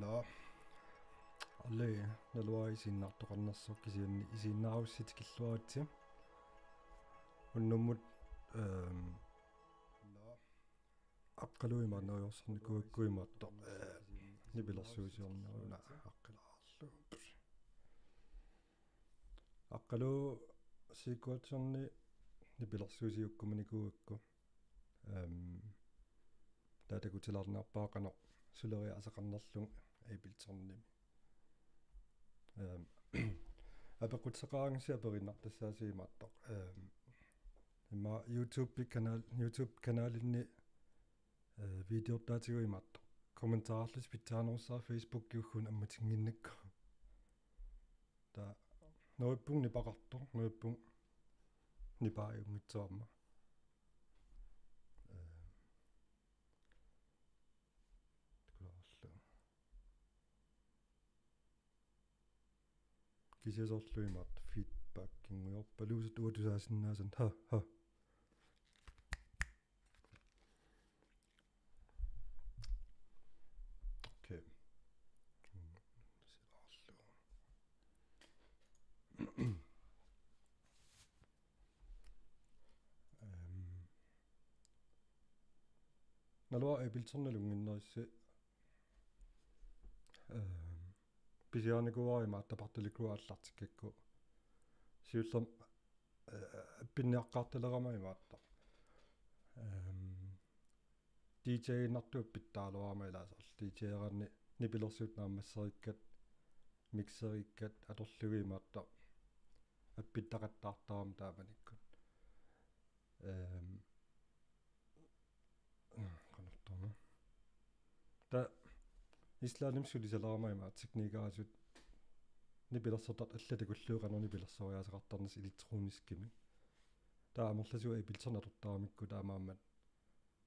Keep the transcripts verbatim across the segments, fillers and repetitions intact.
Nå. Alle, naluara isiginnaartoqarnersoq, kisianni isiginnaarusi tikilluaritsi. Unnummut, ehm, Aqqaluit imaannerujorsarnikuuakku imaattoq, eh, nipilersuusiornerup una aqqilaarlugu. Aqqaluit sequencerni nipilersuusiukkumanikuuakku. Ehm, taava takutilaarnerpaaq qanoq suleriaaseqarnerlugu Abletonimi. Ehm, apeqqutissaqaraangassi aperiinnartassaasi imaattoq. Ehm, immaqa YouTube-kanal, YouTube-kanalinni, eh, videortaatigut imaattoq. Kommentarerlusi pitsaanerussaaq Facebook-ikkut ammatinnginnakku. Taava neriuppunga nipaqartoq, neriuppunga nipaajunngitsiarama. Ehm, takulaarlugu. Kisianni soorlu imaattoq feedbackinngujorpaluusut uanga tusaasinnaasanni. Ha, ha. Okay. Silaarlugu. Ehm. Naluara Ableton nalunnginnerissi, ehm, pisiarinikuuara imaattoq, tapartalikkut aallartikkakku. Siullermik, eh, appinniaqqaartalerama imaattoq. Ehm, D J-innartut appittaalerama ilaasorlu. D J-eranni nipilersuut naammasserikkat, mixerikkat atorlugit imaattoq appittaqattaartarama taamanikkut. Ehm, qanortorma. Taava Islandimi sulisalerama imaattoq teknikerisut nipilersortartut allat takullugit qanoq nipilersoriaaseqartarnersut elektroniskimik. Taava amerlasuut Ableton atortaramikku taamaammat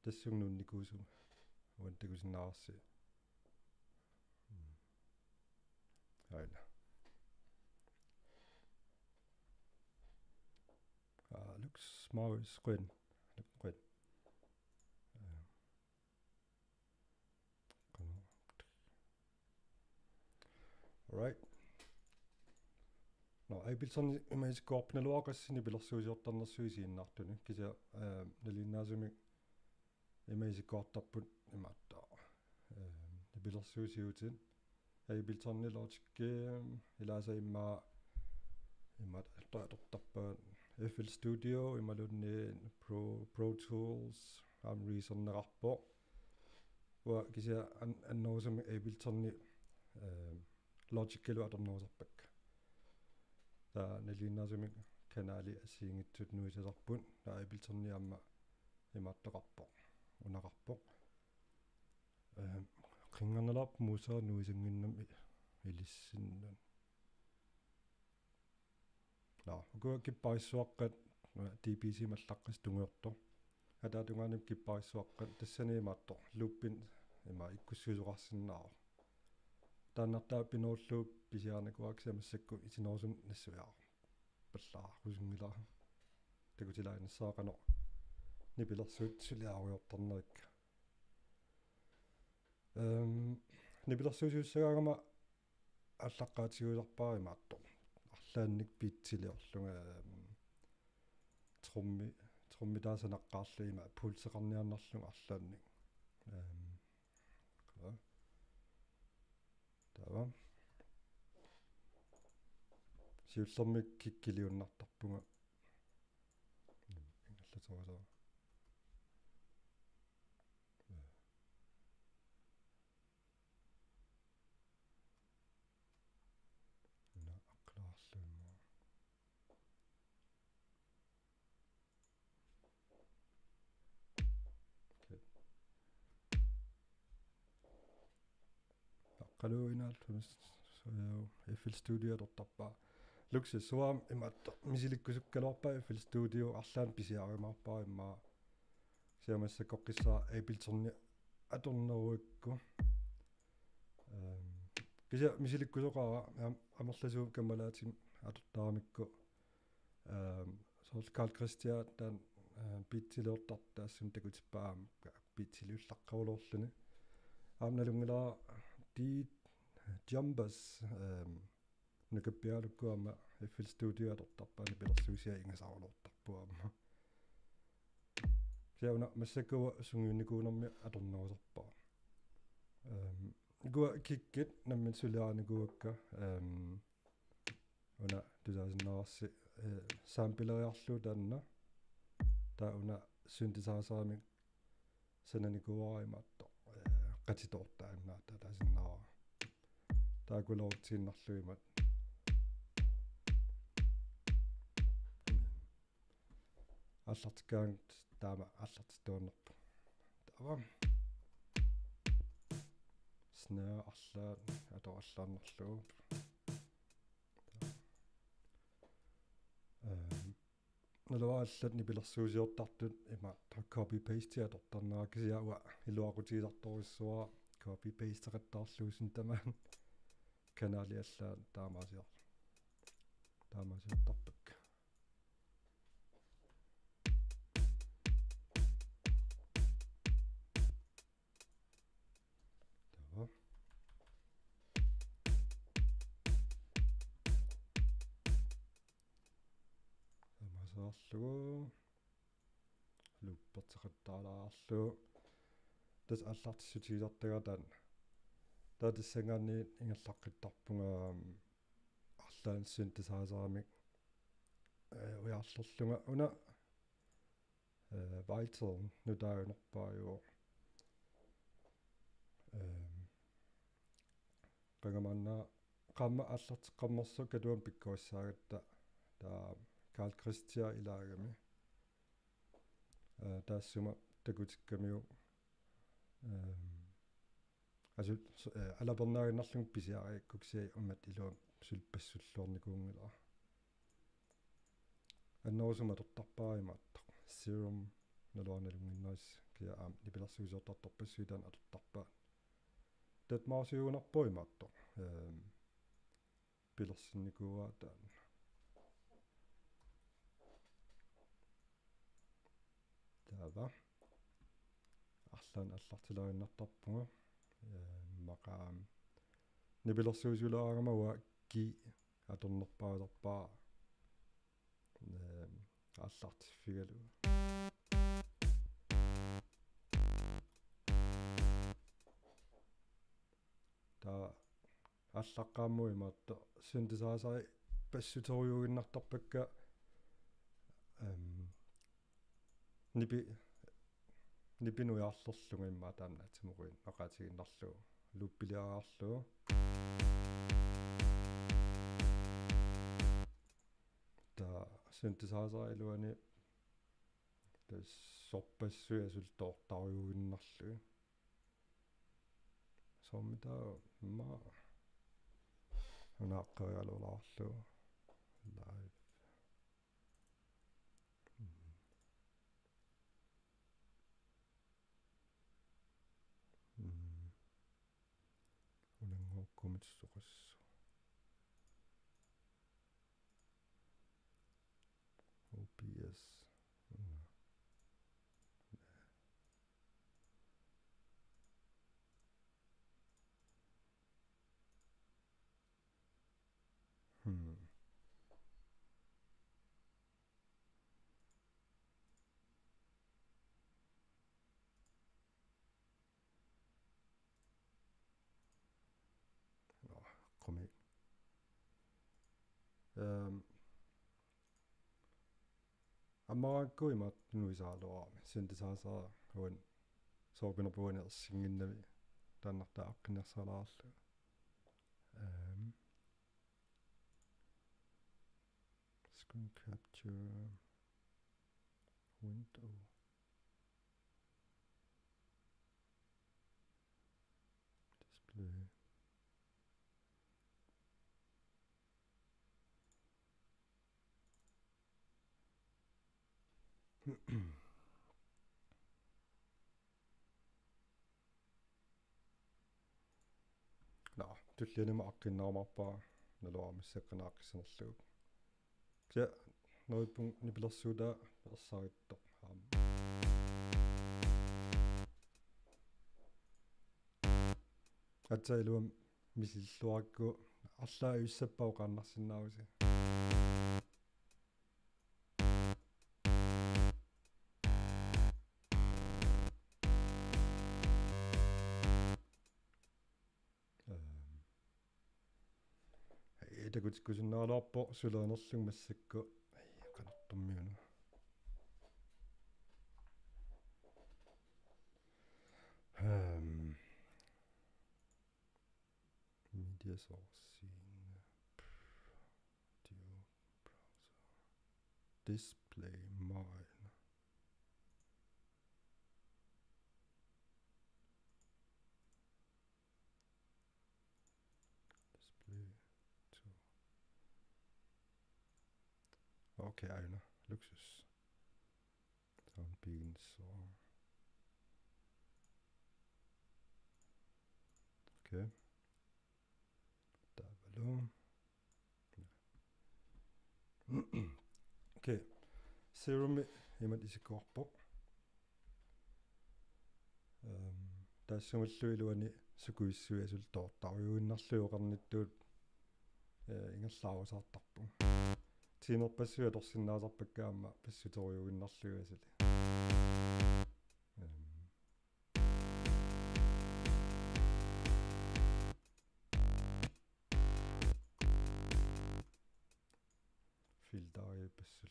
tassunga nuunnikuusugut. Uani takusinnaavarsi. Mm. Aina. Ah, looks Maurice Quinn. Quinn. Eh, qanoq. All right. Nå, Ableton ima isikkoqarpa, naluara qassit nipilersuusiortarnersut isiginnaartuni. Kisianni, eh, nalinginnaasumik ima isikkoqartarput imaattoq. Eh, nipilersuusiutit. Abletoni, Logici, ilaasa immaqa, immaqa atortarpaat F L Studio, imaluunniit Pro, Pro Tools, aamma Reasoneqarpoq. Uanga kisianni an-, annerusumik Abletoni, eh, Logicilu atornerusarpakka. Taava nalinginnaasumik kanali assigiinngitsut nuisasarput, taava Abletoni aamma imaattoqarpoq, unaqarpoq. Ehm, qinngarnalaarpoq musaa nuisannginnami ilissinnut. Nå, ukua kipparissuaqqat, D P C-mik allaqqasoq tungujortoq. Ataatungaanut kipparissuaqqat, tassani imaattoq, loopimik ima ikkussiisoqarsinnaavoq. Taannartaa pinerullugu pisiarinikuuara, kisianni massakkut itinerusumik nassuiaarpallaaqqusinngilara. Takutilaaginnassaaq qanoq nipilersuut suliarujoortarnerikka. Ehm, nipilersuusiussagaangama aallaqqaatigiuarpara imaattoq. Arlaannik beatsiliorlunga, ehm, trummi, trummi taava sanaqqaarlunga ima pulseqarniarnerlunga arlaannik. Ehm, ka-, taava. Siullermik kikkiliunnartarpunga. Ingerlaterusoq. Una aqqaluarlugu immaqa. Okay. Aqqaluit enoghalvfems, så F L Studio atortarpara. Looks som om imaattoq misilikkusukkaluarpara F L Studio, arlaannik pisiarumaarpara immaqa. Kisianni massakkorpiaq Abletoni atorneruakku. Ehm, kisianni misilikkusoqaara am-, amerlasuut kammalaatit atortaramikku. Ehm, soorlu Carl Christian taanna, ehm, beatsiliortartoq taassuma takutippaa aamma beatsiliullaqqaruloorluni. Aamma nalunngilara D-, Jumbas, øhm, nukappiaralukku aamma F L Studio atortarpaa, nipilersuusiat ingasaruloortarput aamma. Kisianni una massakkut sungiunnikuunermi atornerusarpara. Øhm, ukua kikkit nammineq suliarinikuuakka, øhm, una tusaasinnaarassi, eh, sampleriarlugu taanna. Taava una synthesizerimik sananikuuara imaattoq, eh, qatitoortaannaa taataasinnaavara. Taava kulerutsiinnarlugu imaattoq. Aallartikkaangat taama aallartittuinnarpoq. Taava. Snare arlaat atorallaannarlugu. Øhm, naluara allat nipilersuusiortartut imaattoq copy-paste atortarnera, kisianni uanga iluaqutigisartorujussuuara copy-pasteqattaarlugu suna tamaat. Kanali allaat taamaasior-, taamaasiortarpakka. Taava. Taamaasiorlugu. Looperteqattaalaarlugu. Tassa aallartissutigisartagara taanna. Taava tassanngaanniit ingerlaqqittarpunga, øhm, arlaannik synthesizerimik, eh, ujarlerlunga una, eh, Vital nutaajunerpaajuvoq. Øhm, qanga maanna qaammat aallarteqqammersoq Katuami pikkorissaagatta, taava Carl Christian ilaagami. Eh, taassuma takutikkamiuk, øhm, asut, s-, eh, alapernaaginnarlunga pisiarigakku, kisianni imatut iluamik suli passulluarnikuunngilara. Annerusumik atortarpara imaattoq Serum, naluara nalunnginnerussi, kisianni aamma nipilersuusiortartorpassuit taanna atortarpaat. Dead Mouse-iugunarpoq imaattoq. Øhm, pilersinnikuuara taanna. Taava. Arlaannik aallartileriinnartarpunga. Øhm, immaqa aamma nipilersuusiulaarama uanga G atornerpaasarpara, øhm, aallartiffigalugu. Taava aallaqqaammut imaattoq synthesizeri passuterujuuginnartarpakka, øhm, nipi-, nipinik ujarlerlunga immaqa taanna atsimoruin oqaatigiinnarlugu loopiliariarlugu. Taava synthesizeri iluani tassa sorpassuit asuli toortarujuuginnarlugit. Soormitaava immaqa una aqqerigaluarlugu live. Mm. Mm. Unanngorkumut soqassu. O B S. Mm. Hmm. Nå, kom igen. Øhm, Ammaraakku imaattunuisaaluarami synthesizer uani soorpinerput uani ersinnginnami taannartaa aqqinnersalaarlugu. Øhm, screen capture window. Display. Nå, tullianut aqqinnerumaarpara, naluara massakkut qanoq aaqqissanerlugu. Kisianni neriuppunga nipilersuutaa ersarittoq aamma. Aatsaat iluamik misilluarakku arlaat uissappat oqaannarsinnaavusi. Ehm. Ii, takutikkusunnaaraluarpoq sulerinerlunga massakkut. Ii, qanortormiuna. Ehm. Media source. Audio browser. Display mine. Display to. Okay, aana. Luksus. Sound begins. Okay. Taavalu. Okay. Serumi imatut isikkoqarpoq. Ehm, taassumalu iluani sukuissuisultoortarujuinnarlugu oqarnittut, eh, ingerlaarusaartarpunga. Tiimerpassuit atorsinnaasarpakka aamma passuterujuinnarlugu asuli. Ehm. Filteri passul.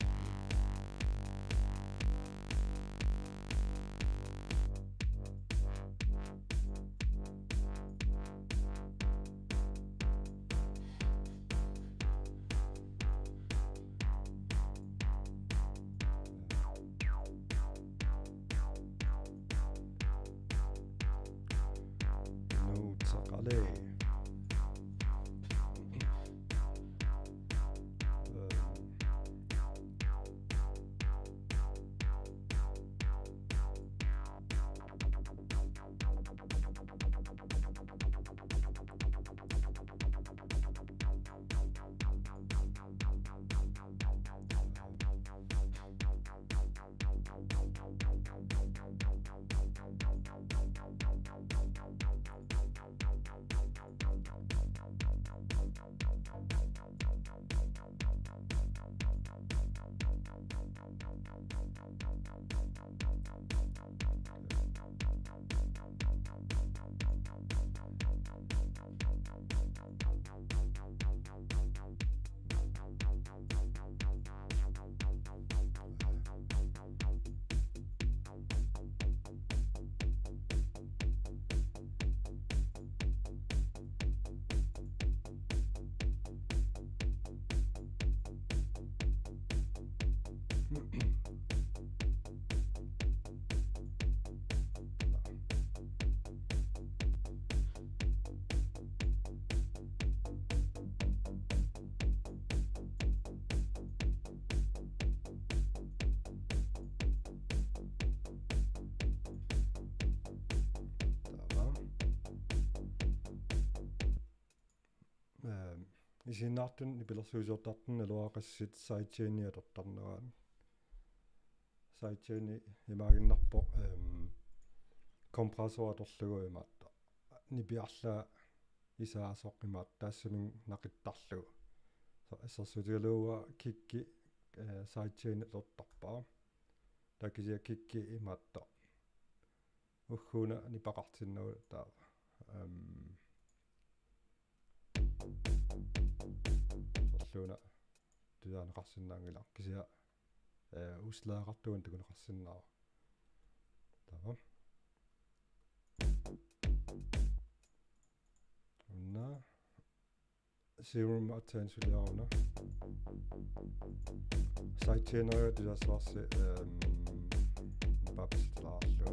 Nuutsaqale. Taava. Ehm, isiginnaartunut nipilersuisuusortartunut naluara qassit sidechaini atortarnerat. Sidechaini imaaginnarpoq, ehm, kompressor atorlugu imaattoq. Nipi arlaat isaasoq imaattoq taassuminnga naqittarlugu. So, assersuutigalugu kicki, eh, sidechaini atortarpara. Taava kisianni kicki imaattoq. Ugguuna nipaqartinnagu taava. Ehm, soorluuna tusaaneqarsinnaanngilaq. Kisianni, eh, uslaagartuun takuneqarsinnaavoq. Taava. Una. Serum aatsaat suliaruna. Sidechaineriga tusaassavassi, ehm, paapisilaarlu.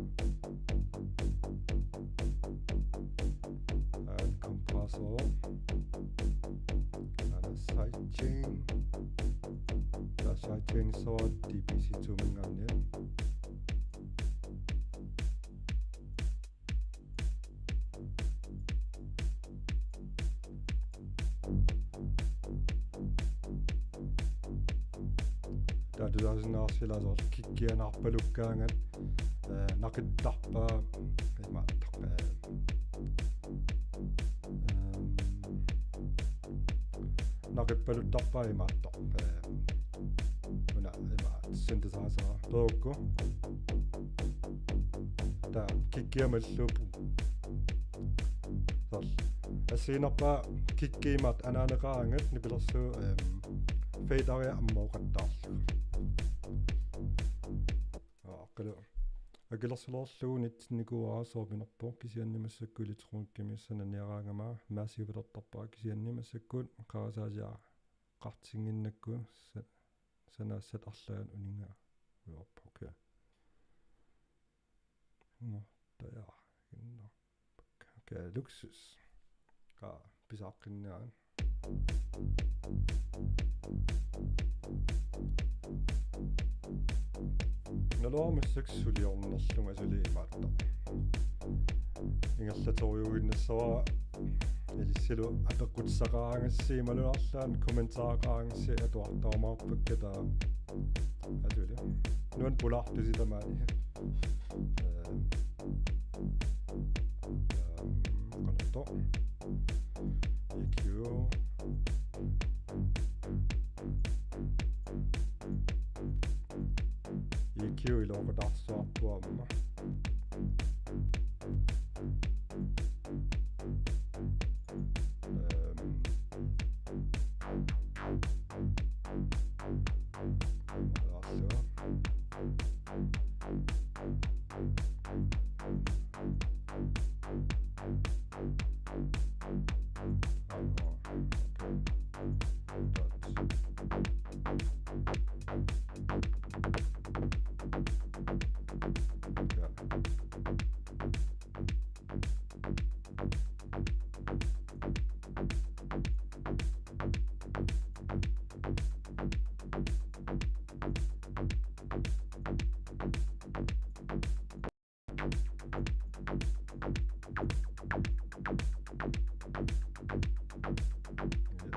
Add compressor. Aana sidechain. Taava sidechainissavara D P C two-minngaanniit. Taava tusaasinnaasarsilaarlugu kickianaarpalukkaangat, eh, naqittarpaa imaattoq, eh, ehm, Aqippaluttarpaa imaattoq. Ee, una ima synthesizer peruukku. Taava kikkia malluupput. Soorlu. Assigiinnarpaa kikki imaattoq anaaneqaraangat nipilersuut, em, faderia ammavoqattaarlugu. Aa, aqqilu. Akilersulerlugu nitsinnikuuara sooq pinerpoq kisianni massakkut elektronikkimi sananiaraangama massivelertarpara kisianni massakkut qarasaasiaqartinnginnakku sa-, sanaassat arlaat uninnga-, ujoorpoq, okay. Nå, taja, inno. Okay, luksus. Qa, pisaaqqinniarina. Naluara massakkut suliornerlunga suli imaattoq. Ingerlaterujuinnassavat ilissilu apeqqutissaqaraangassi imaluunniit kommentareqaraangassi atuartarumaarpakka taava. Atuli. Nuann pulaartusi tamaani. Ee, ehm, qanatto. E Q. E Q iluaqutaarsuarpoq aamma. Ehm. Alarlua. Aamma. Okay. Dot. Ja.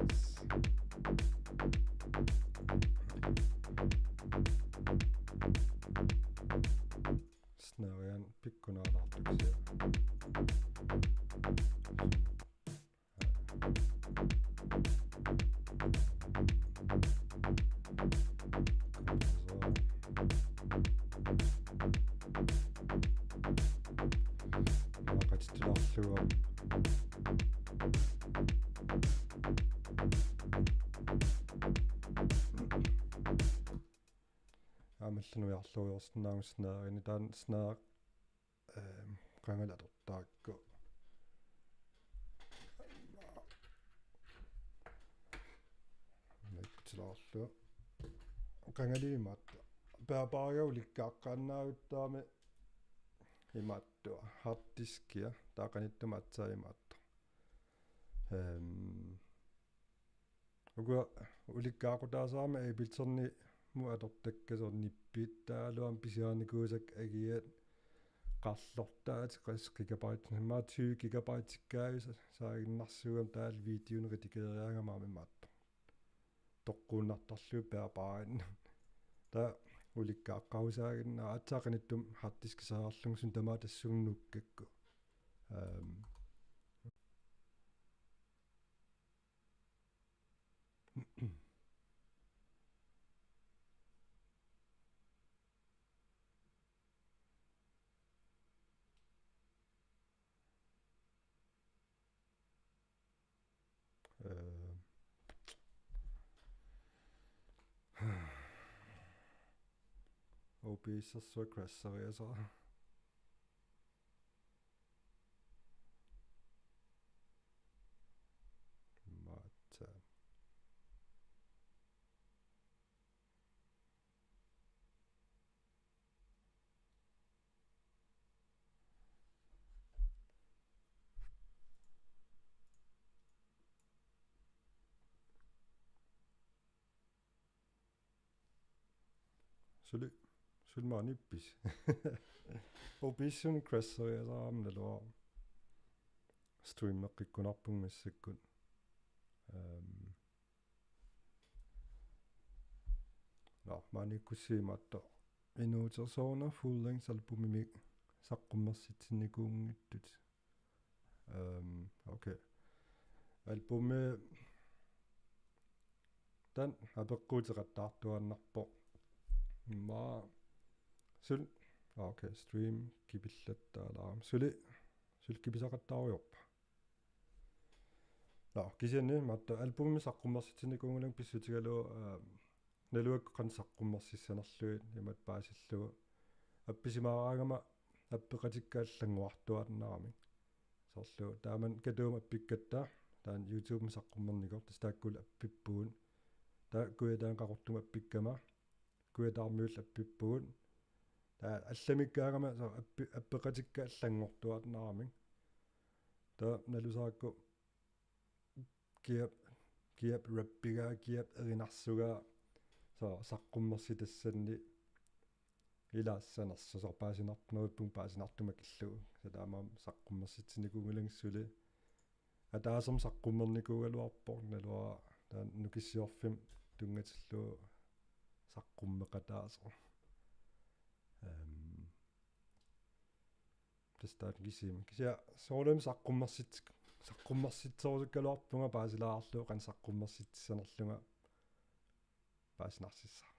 Yes. Snarian pikkunaalaartusia. Naaqatittularlugu. Aammallu nuiarluiorsinnaavugut snare-ini, taanna snare, ehm, qangali atortarakku. Nakkutilaarlugu. Qangali imaattoq. Bærbariga ulikkaaqqaannaavittaami imaattoq. Harddiskia, taava qanittumi aatsaat imaattoq. Ehm, Ukua ulikkaaqutaasarami Abletonimut atortakka soorlu nippiittaaluamik pisiarinikuusakka agiat qarlortaat qas gigabyte, immaqa tyve gigabyte-ikkaajusa saaginnarsuugami taavalu videonik redigeriarigama aamma imaattoq. Toqquunnartarlugu bærbarinnut. Taava ulikkaaqqarusaaginnarpoq aatsaat qanittumi harddiskiseriarlunga suna tamaat tassunga nuukkakku. Ehm. Eh, O B S-ersuaq crasherisara. Maatsa. Suli, suli maani ippisi. O B S-imi crasherisara aamma naluara. Streameqqikkunarpunga massakkut. Ehm. Nå, maaniikkussi imaattoq. Inuutersuaruna full length albumimik saqqummersitsinnikuunngitsut. Ehm, okay. Albumi Taanna apeqquteqattaartuaannarpoq. Immaqa sul, okay, stream kipillattaalaarami. Suli, suli kipisaqattaarujoorpa? Nå, kisianni maanna albumimik saqqummersitsinikuunngilagut pissutigalugu, aa, naluara qanoq saqqummersissanerlugit imatut paasillugu. Appisimaaraangama appeqatikka allanngortuaannaramik. Soorlu taamani Katuumut appikkatta, taanna YouTubemi saqqummernikoq, tassa taakkulu appippugut. Taava Kujataani Qaqortumut appikkama, Kujataarmiullu appippugut. Taava allamikkaangama soorlu appi-, appeqatikka allanngortuaannaramik. Taava nalusaarakku kiap, kiap rappigaa, kiap erinarsugaa, soorlu saqqummersitassanni ilaassanersoq, soorlu paasinartunerippunga paasinartumik akillugu. Tassa taamaammat saqqummersitsinikuunngilagut suli. Ataaseq saqqummernikuugaluarpoq, naluara taanna Nukissiorfimmut tunngatillugu saqqummeqataasoq. Ehm, tassa taanna kisimi. Kisianni soorunami saqqummersits-, saqqummersitserusukkaluarpunga paasilaarlugu qanoq saqqummersitsissanerlunga paasinarsissaaq.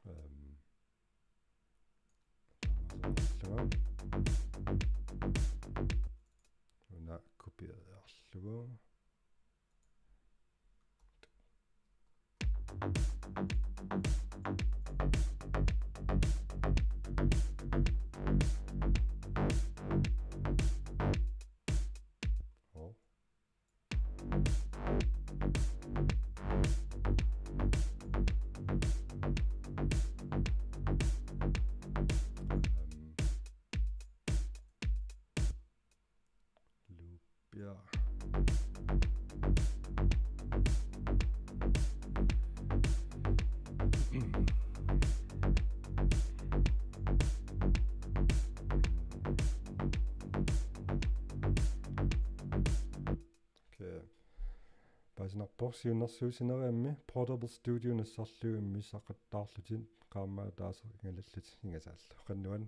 Ehm. Una kopieriarlugu. Oh. Øhm. Loop, ja. Okay. Paasinarpoq siunnersuussinerit aamma Portable Studio nassarlugu immiussaqattaarlutit qaammat ataaseq ingalallutit ingasaallu. Qanoq nuann'.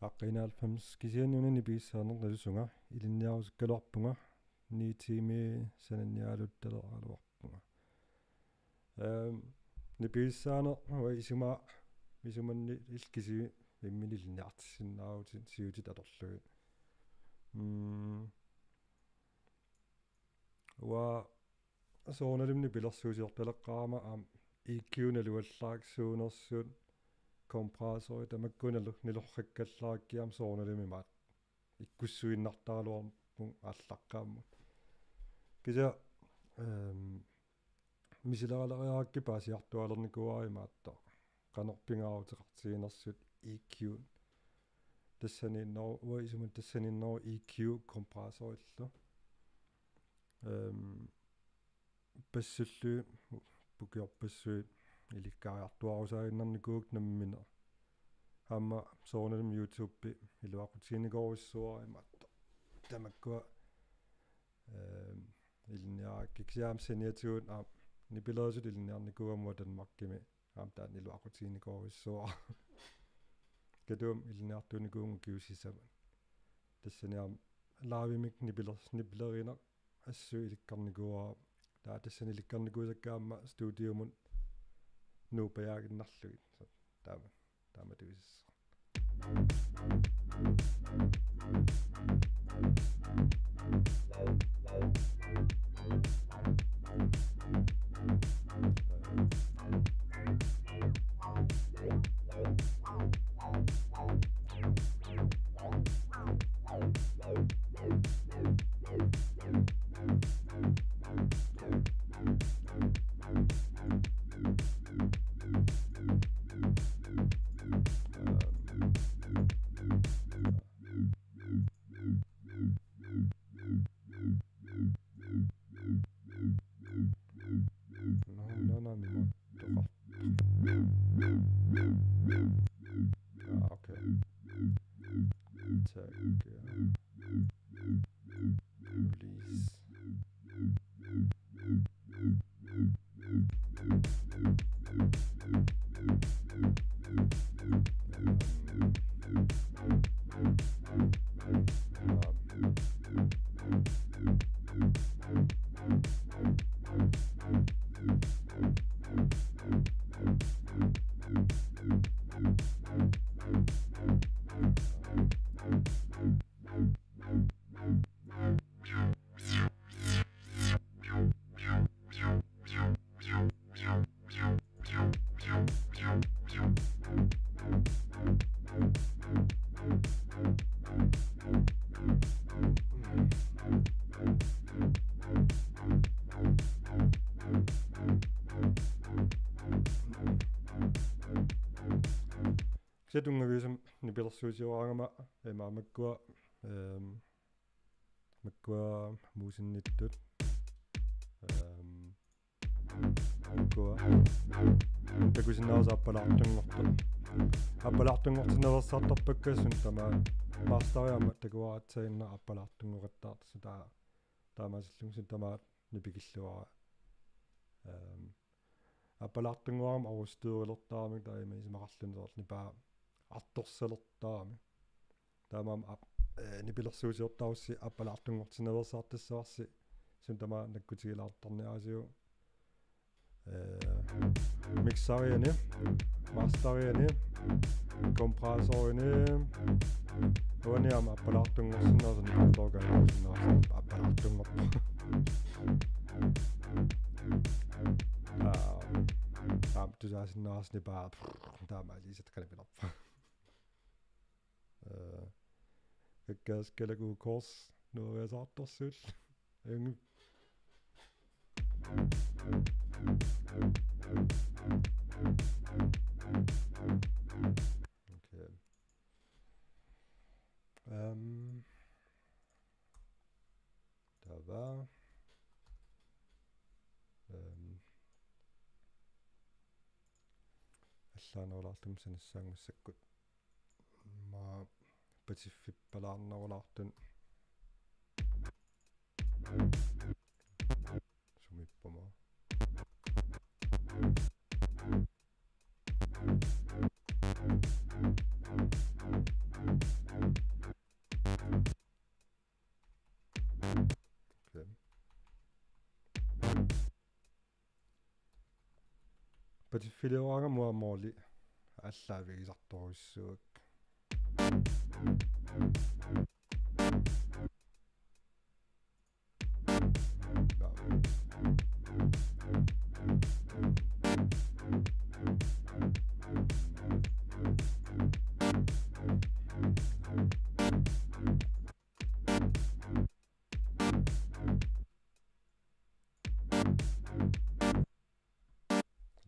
Aqqiinaalfems kisianni una nipigissaaneq nalusunga ilinniarusukkaluarpunga, ni tiimi sananialuttaleqaluarpunga. Ehm, nipigissaaneq uanga isumaa, isumanni ilkisi imminni ilinniartissinnaavutit siutit atorlugit. Mm. Uanga soorunalimi nipilersuusiortaleqqaarama aamma E Q naluallaarsuunersut, kompressorit tamakkua nalu-, nalornikuugallaarakkit aamma soorunalimi imaattoq ikkussuinnartaraluarpunga aallaqqaammut. Kisianni, ehm, misileraleriarakkit paasiartuaalernikuuara imaattoq qanoq pingaaruteqartiginersut E Q. Tassaniinneruvoq, uanga isumanni tassaniinneruvoq E Q kompressorillu. Ehm, bassillu, ukiorpassuit ilikkariartuaarusaaginnarnikuuakka nammineq. Aamma soorunalimi YouTube iluaqutiginikoorujussuuara imaattoq. Tamakkua, ehm, ilinniarakkit kisianni aamma saniatigut aamma nipilerisut ilinniarnikuugamik uanga Danmarkimi. Aamma taanna iluaqutiginikoorujussuuara. Katuumik ilinniartuunikuuvunga ukiut sisamat. Tassani aamma live-imik nipiler-, nipilerineq assut ilikkarnikuuara. Taava tassani ilikkarnikuusakka aamma studiumut nuuppajaaginnarlugit. Så taama, taama tuisassaaq. No, no, no, no. Ah, okay. Tag, ja. Release. Kisianni tunngaviusumik nipilersuusioraangama, eh, makkua, ehm, makkua muusinnittut. Ehm, makkua takusinnaavarsi appalaartunngortoq. Appalaartunngortinnaveersaartarpakka suut tamaat, masteri aamma takuaraatsaannaq appalaartunngoqattaartoq, taa-, taamaasillunga suut tamaat nipikilluarpara. Ehm, appalaartunngoraangama overstyrilertaramik taama isumaqarluni soorlu nipaa artorsalertaramik. Taamaammat aap-, eh, nipilersuusiortarussi appalaartunngortinnaveersaartassavarsi suut tamaat nakkutigilaartarniarisiuk. Eh, mixeriani, masteriani, kompressorini, uani aamma appalaartunngorsinnaasuni, appalaartunngorpoq. Aa, aamma tusaasinnaasuni paa, taama ilisatakanipilarpa. Eh, kakkaas kalakuu kors nueriasaartorsuullu. Eng. Okay. Ehm, taava. Ehm, allaanerulaartumik sanissaanga massakkut. Aamma patiffippalaarnerulaartut. Sumiippama. Filioraanga mua måli allaavigisartorujussuuvoq.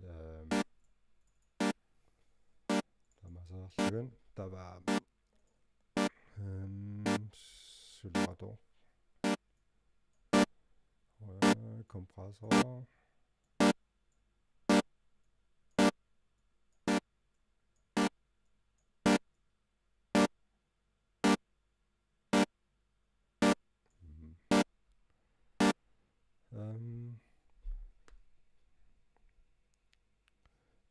Øhm, tamassaallugit, taava, øhm, suliartoq. Øh, kompressor. Mhm. Øhm.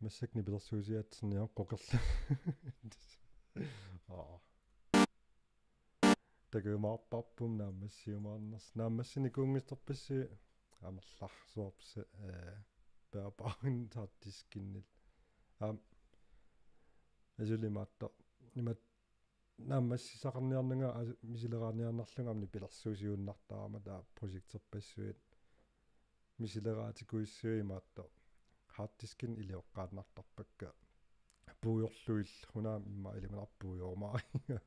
Massakkut nipilersuusiaatsinniaqoqerlu. Aa. Takujumaarparput naammassiumaarners-, naammassinikuunngissorpassi amerlarsuarpassi, øh, bærbar harddiskinnik. Aam. Asuli imaattoq. Imaat naammassisaqarniarnanga as-, misileraarniarnarlunga aamma nipilersuusiuinnartarama taava projekterpassuit misileraatikuissuit imaattoq. Harddiskinni ilioqqaannartarpakka. Puigorlugillu una immaqa ilimanarpoq puigorumaariga.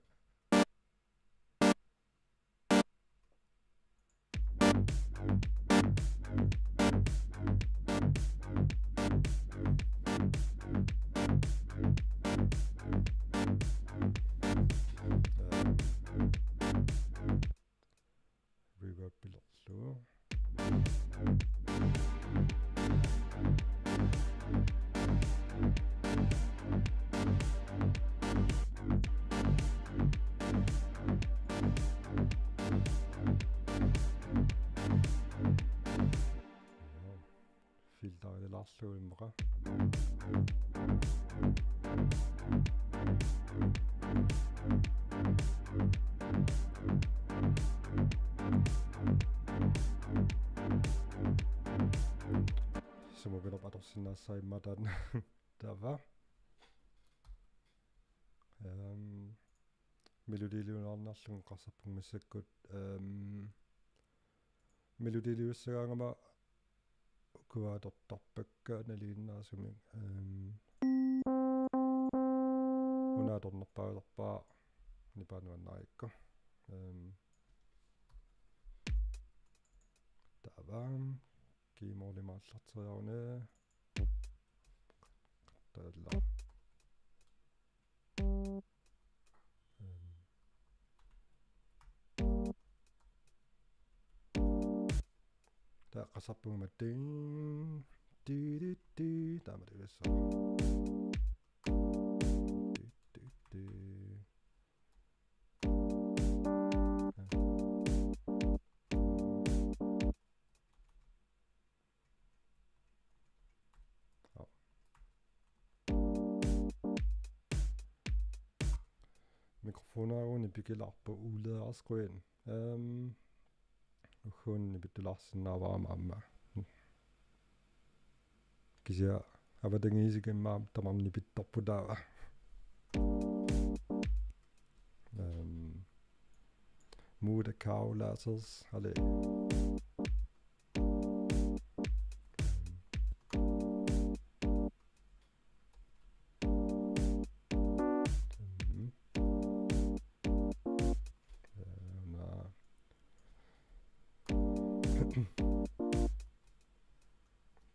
Reverbilerlu. Filterilaarlugu immaqa. Sumut pilerpoq atorsinnaassaaq immaqa taanna. Taava. Øhm, melodiliuinnarlugu eqqarsarpunga massakkut, øhm, melodiliussagaangama ukua atortarpakka nalinginnaasumik, øhm, una atornerpaajulerpara nipaa nuannarigakku. Øhm, taava keyboardimik aallarteriaruni. Taava. Øhm. Taava eqqarsarpunga aamma ding, di, di, di. Taava aamma takusassara. Di, di, di. Mikrofoneruni pikilaarpoq uleersquin. Øhm, ugguuna nipittulaarsinnaavarama aamma. Kisianni avatangiisikka immaqa tamarmik nipittorput taava. Øhm, Muda Kaulases, ale. Mhm. Øh, nå.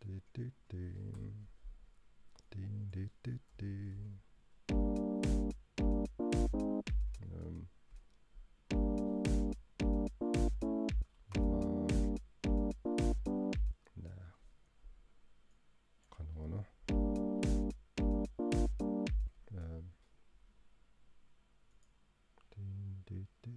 Di, di, di. Di, di, di, di. Øhm. Nå. Nå. Qanoq una. Øhm. Di, di, di.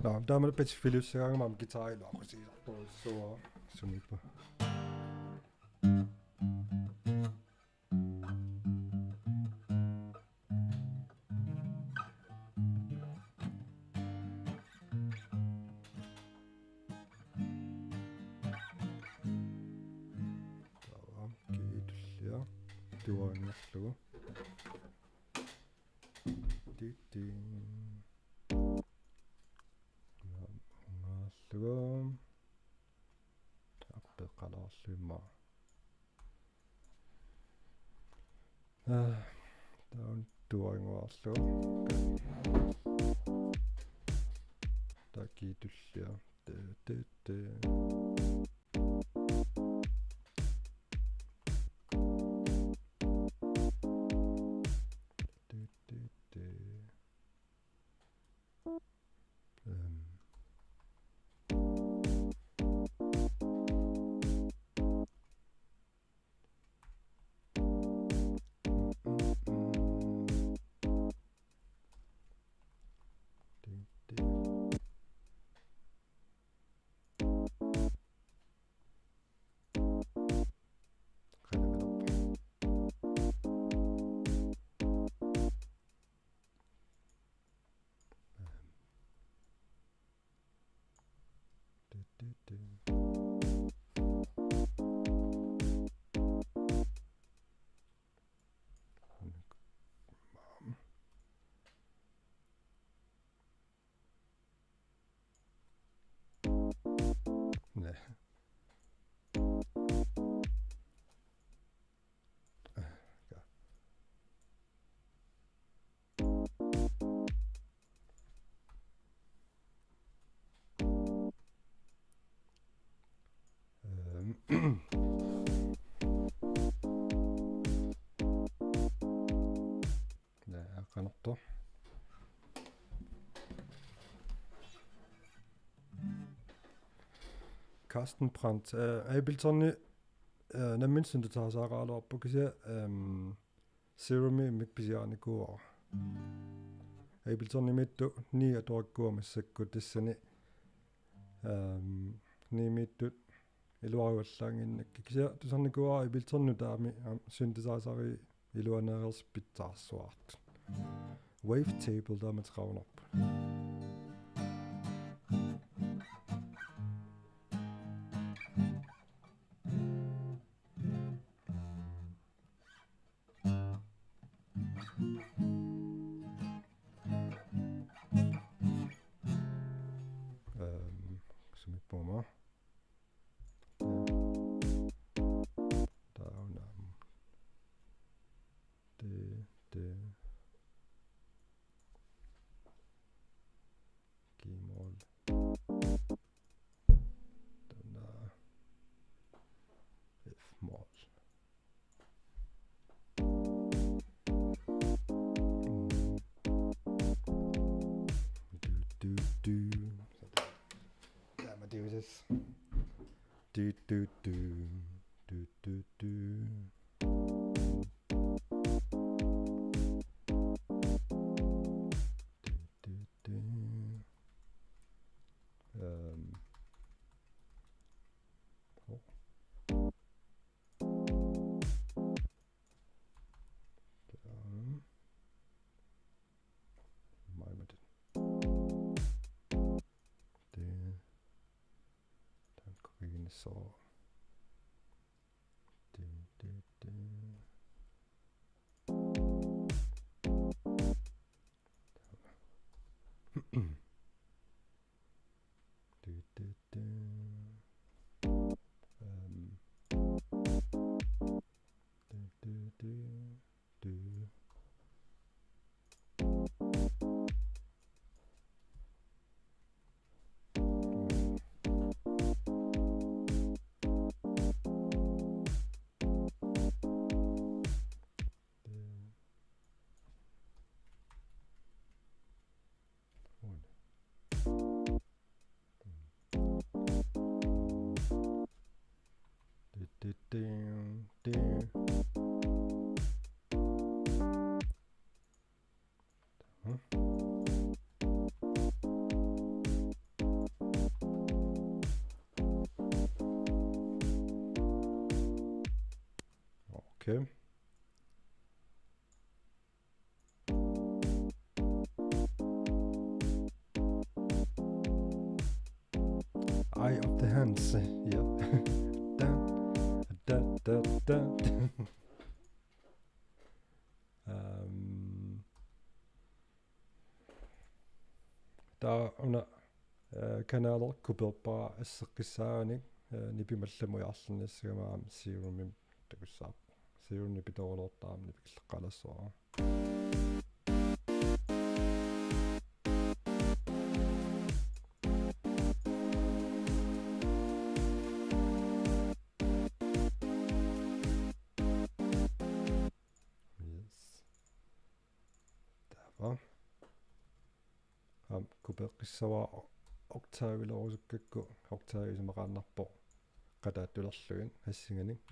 Nå, taamalu patsiffiliussagaangama aamma guitarilu aqusiisartorujussuuara. Sumiippa. Taava key tullia tuaannarlugu. Ti-ti. Ngaallugu. Appeqqalaarlugu immaqa. Aa, taanna tuaannguarlugu. Taava key tullia. Ti-ti-ti. Ti-ti-ti. Øhm. Næ. Ja. Øhm. Ja, qanartoq. Carsten Brandt, øh, Abletoni, øh, nammineq synthesizereraluarpoq kisianni, øhm, Zero-mi immikkut pisiarinikuuara. Abletonimiittut ni atorakkit massakkut tassani, øhm, niimiittut iluarivallaannginnakkit. Kisianni tusarnikuuara Ableton nutaami, aamma synthesizerit iluaneereersut pitsaarsuartut. Wavetable taama teqarunarpoq. Øhm, sumiippoq aamma. Taanna. Ti, ti. G-mol. Taanna. F-mol. Du, du, du. Ja, men det er jo det. Du, du, du. Du, du, du. Du, du, du. Øhm. Hov. Der. Mig med det. Det. Den grønne så. Det, det, det. Det, det, det. Øhm. Det, det, det. Du. Okay. Eye of the Hands. Ja. Da, da, da, da. Øhm, taava una, øh, kanali koperpara asseqqissaagaanni, øh, nipimik allamut ujarlernissagamik aamma Serum-imik takussavarput. Serum-ip nipitoorluartara aamma nipikilleqqaalassavara. Yes. Taava. Aamma kopeqqissavara o-, oktavilerusukkakku, oktavi isumaqaannarpoq qataattulerlugit assinganik.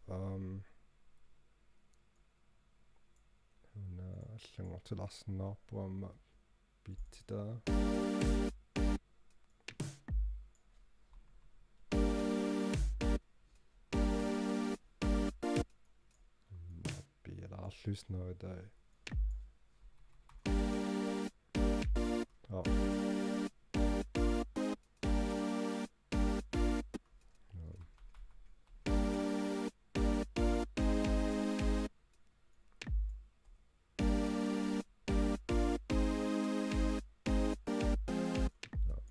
Taava, una allanngortilaarsinnaavarput aamma beatsitaa. Piilaarluinnarlugu taava. Aa. Joo. Joo.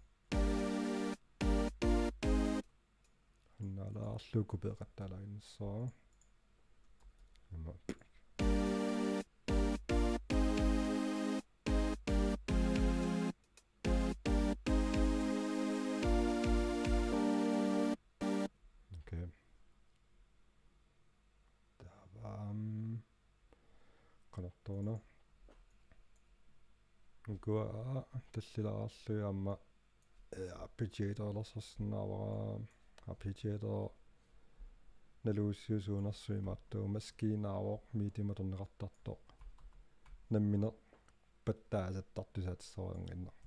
Hunnaalaarlugu kopeeqattaalaaginnassaaq. Ima. Okay. Taava, mm, qanortoq una. Ukua tallilaarlugit aamma, øh, arpeggiatorluarsinnaavara, arpeggiator naluussiusuunersuimaattoq maskiinaavoq midi-mik atorneqartartoq. Nammineq pattaasattartoq tusaatissavarannginnaq.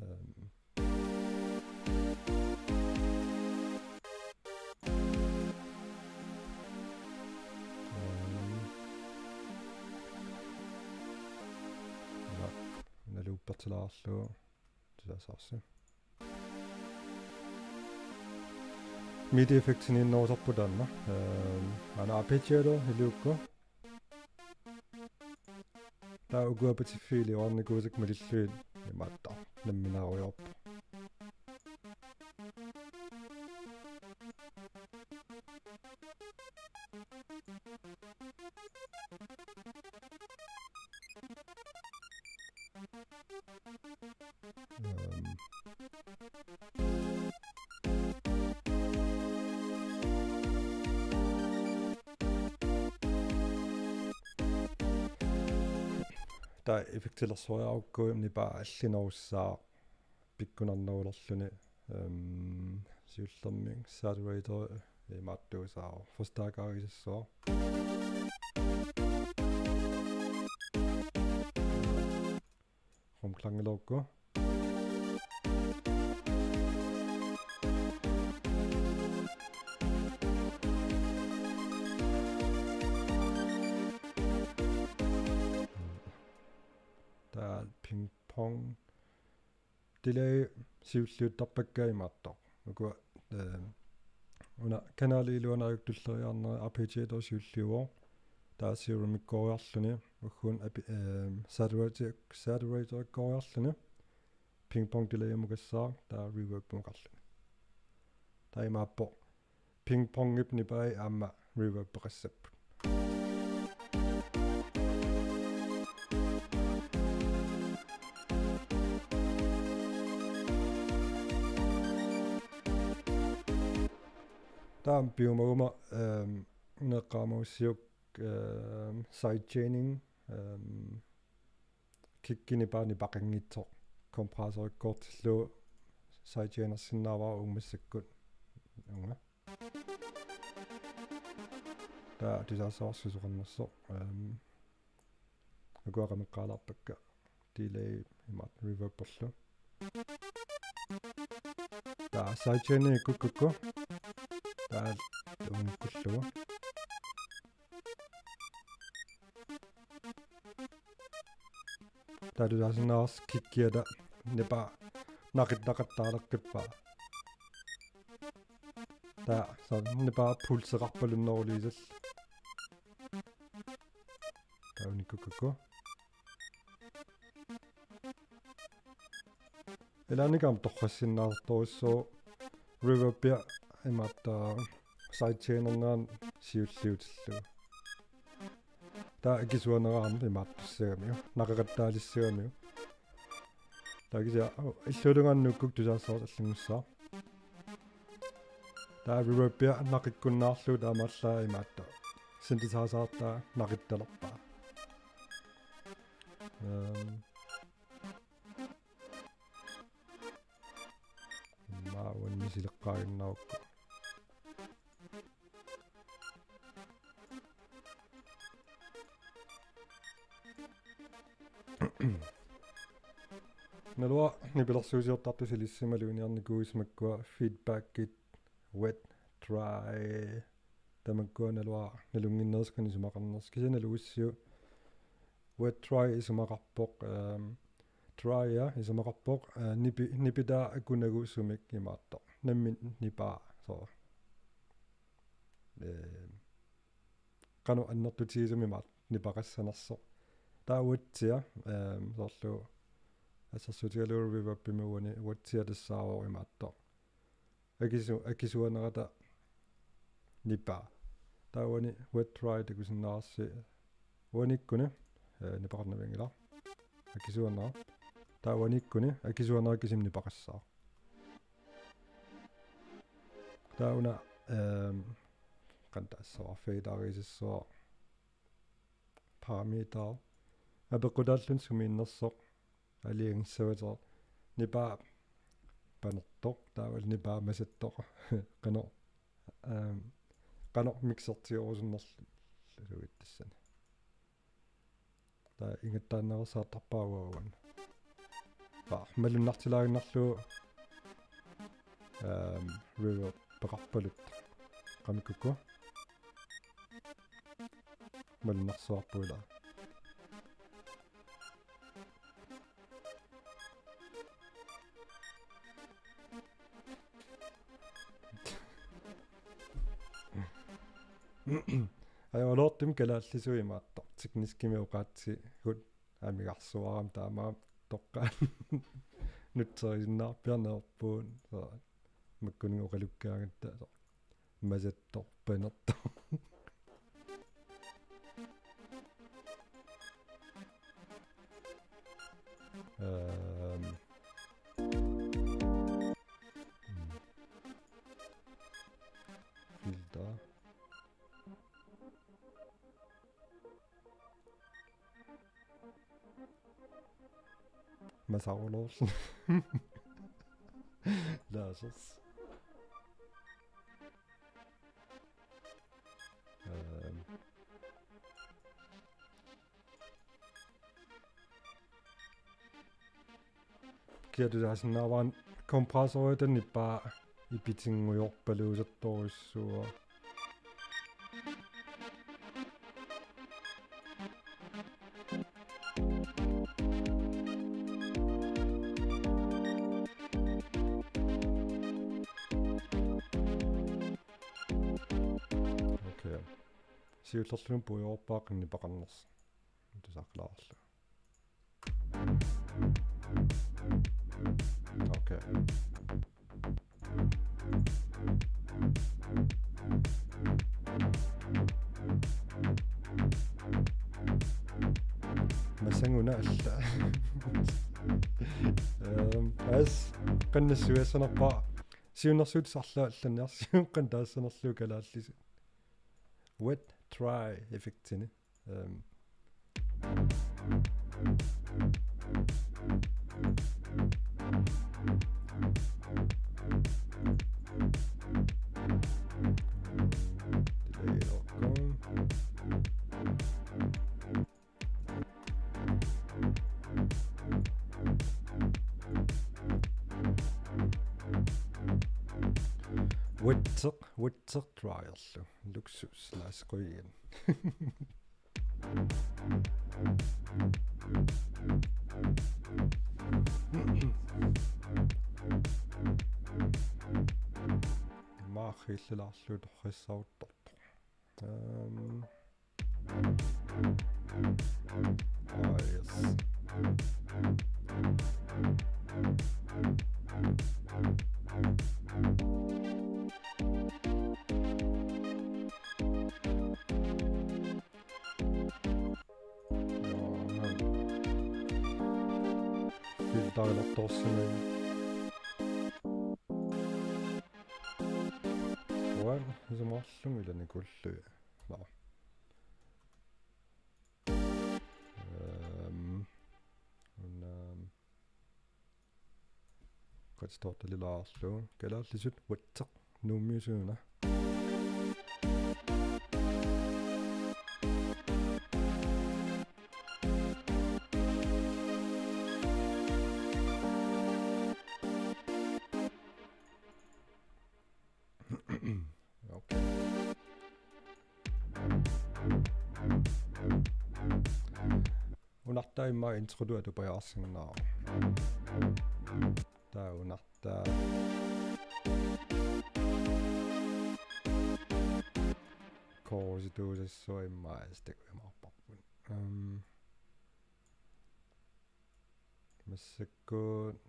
Øhm. Øhm. Ja, naluuppertilaarlugu. Tusaasaarsi. Midi effektinik innerusarput taanna. Øhm, aana arpeggiator iliukku. Taava ukua patiffiit iliornikuusakka malillugit imaattoq nammineerujoorpoq. Øhm. Taava effektilersueriarukku nipaa allinerussaaq pikkunarnerulerluni, øhm, siullermik saturator imaattuusaavoq, forstærkerigisassaaq. Rumklangilerukku. Taava pingpong delay siulliuttarpakka imaattoq. Ukua, øh, una kanali iluanaajuk tulleriiaarneri arpeggiator siulliuvoq. Taava Serum-ikkoriarluni. Ugguuna api-, øh, saturator-, saturator-ikkoriarluni. Pingpong delay-imukassaaq, taava reverb-imukalluni. Taava imaappoq. Pingpongip nipai aamma reverbeqassapput. Taava piumaguma, øhm, neqqaamagussiuk, øhm, sidechaining, øhm, kickini paani paqanngitsoq kompressorikkoortillugu sidechainersinnaavara uunga massakkut. Uunga. Taava tusaasaarsi susoqarnersoq. Øhm, ukua qameqqaalaarpakka. delay imaattoq reverberlu. Taava sidechaini ikkukkukku. Taava unikkullugu. Taava tusaasinnaasarsi kikkiata nipaa naqittaqattaaleqqippaa. Taava soorlu nipaa pulseqarpalunneruliisallu. Taava unikkukkukku. Ilaannikkut aamma torrassinnaartorujussuuvoq reverbia imaattoq sidechainernerani siulliutillugu. Taava akisuanera aamma imaattussagamiuk, naqeqattaalissagamiuk. Taava kisianni, oh, illuatungaani nuukkukku tusaassavara allanngussaaq. Taava reverbia naqikkunnaarlugu taamaallaat imaattoq synthesizertaa naqittalerpaa. Ehm. Immaqa uannut sileqqaaginnarukku. Naluara nipilersuusiortartut ilissimaluunniarnikuuisi makkua feedbackit, wet, dry. Tamakkua naluara nalunnginnerusut qanoq isumaqarnersut. Kisianni nalugissiuk wet dry isumaqarpoq, ehm, drya isumaqarpoq, eh, nipi-, nipitaa akunagu sumik imaattoq. Nammineq nipaa, soorlu. Ehm, qanoq annertutigisumik imaattoq nipaqassanersoq. Taava wettia, ehm, soorlu assersuutigalugu reverbimi uani wettia tassaavoq imaattoq. Akisu-, akisuanerata nipaa. Taava uani wet dry takusinnaavarsi uanikkuni, eh, nipaqarnavianngilaq. Akisuanera. Taava uanikkuni akisuanera kisimi nipaqassaaq. Taava una, ehm, qanoq taassavara, faderisassuaq. Parameter. Apeqqutaalluni sumiinnersoq. Aliagissavatera. Nipaa panertoq, taava nipaa masattoq. Qanoq, ehm, qanoq mixertigerusunnerlugu tassani. Taava ingattaannaveersaartarpaa uanga. Taava malunnartilaaginnarlugu, ehm, reverbeqarpaluttoq. Qanoq ikkukku. Malunnarsuarput ilaa. Ajoraluartumik kalaallisut imaattoq tekniskimik oqaatsigut amigarsuarami taamaammat toqqaannaq nutserisinnaarpiarneq ajorpugut. Soorlu makkuninnga oqalukkaangatta soorlu masattoq, panertoq. Ehm. Filter. Masaroloorl. Lasers. Ehm. Kia tusaasinnaavara kompressorita nipaa ipitinngujoorpaluusertorujussuuara. Okay. Siullerluunniit puigorpaa qanoq nipaqarnersoq. Tusaaqqilaavarlugu. Okay. Massanguna alla. Ehm, as, qanoq nassuiassanerpara. Siunnersuutit arlaat allanniarsiuk qanoq taassanerlugu kalaallisut. Wet dry effektini. Ehm. Delay dot com. Witcher, Witcher Trial. Luksus, lad os gå igen. Maahillilaarlu torrissaaruttortoq. Øhm. Ah, yes. Filterilertorsimagit. Uanga isumaqarlunga ilani kullui. Nå. Øhm, una, øhm, godt stort, det lille Oslo. Kalaallisut Witcher. Nuummiusuuna. Okay. Unartaa immaqa introlua tupajaarsinnaavoq. Taava unartaa. Korsituusassua immaqa astak imaarparput. Øhm. Massakkut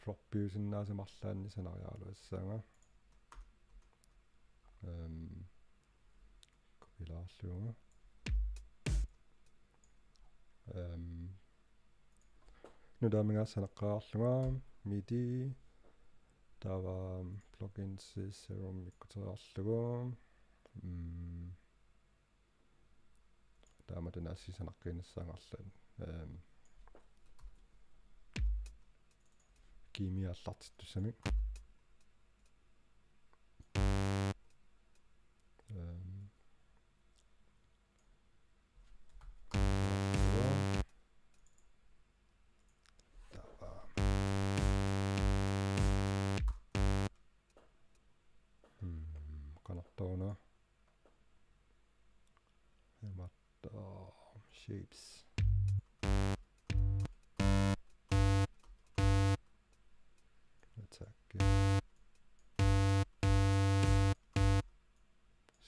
droppiusinnaasama arlaannik sanariaraluassaanga. Øhm, kopilaarlugu. Øhm, nutaaminngaanniit sanaqqaarlunga MIDI. Taava plugins Serum ikkuteriarlugu. Mm. Taamatut aasiit sanaqqiinnassaanga arlaannik. Øhm. Kiimi aallartittussamik. Øhm. Taava. Hmm, qanoq taava una. Imaattoq shapes. Attack.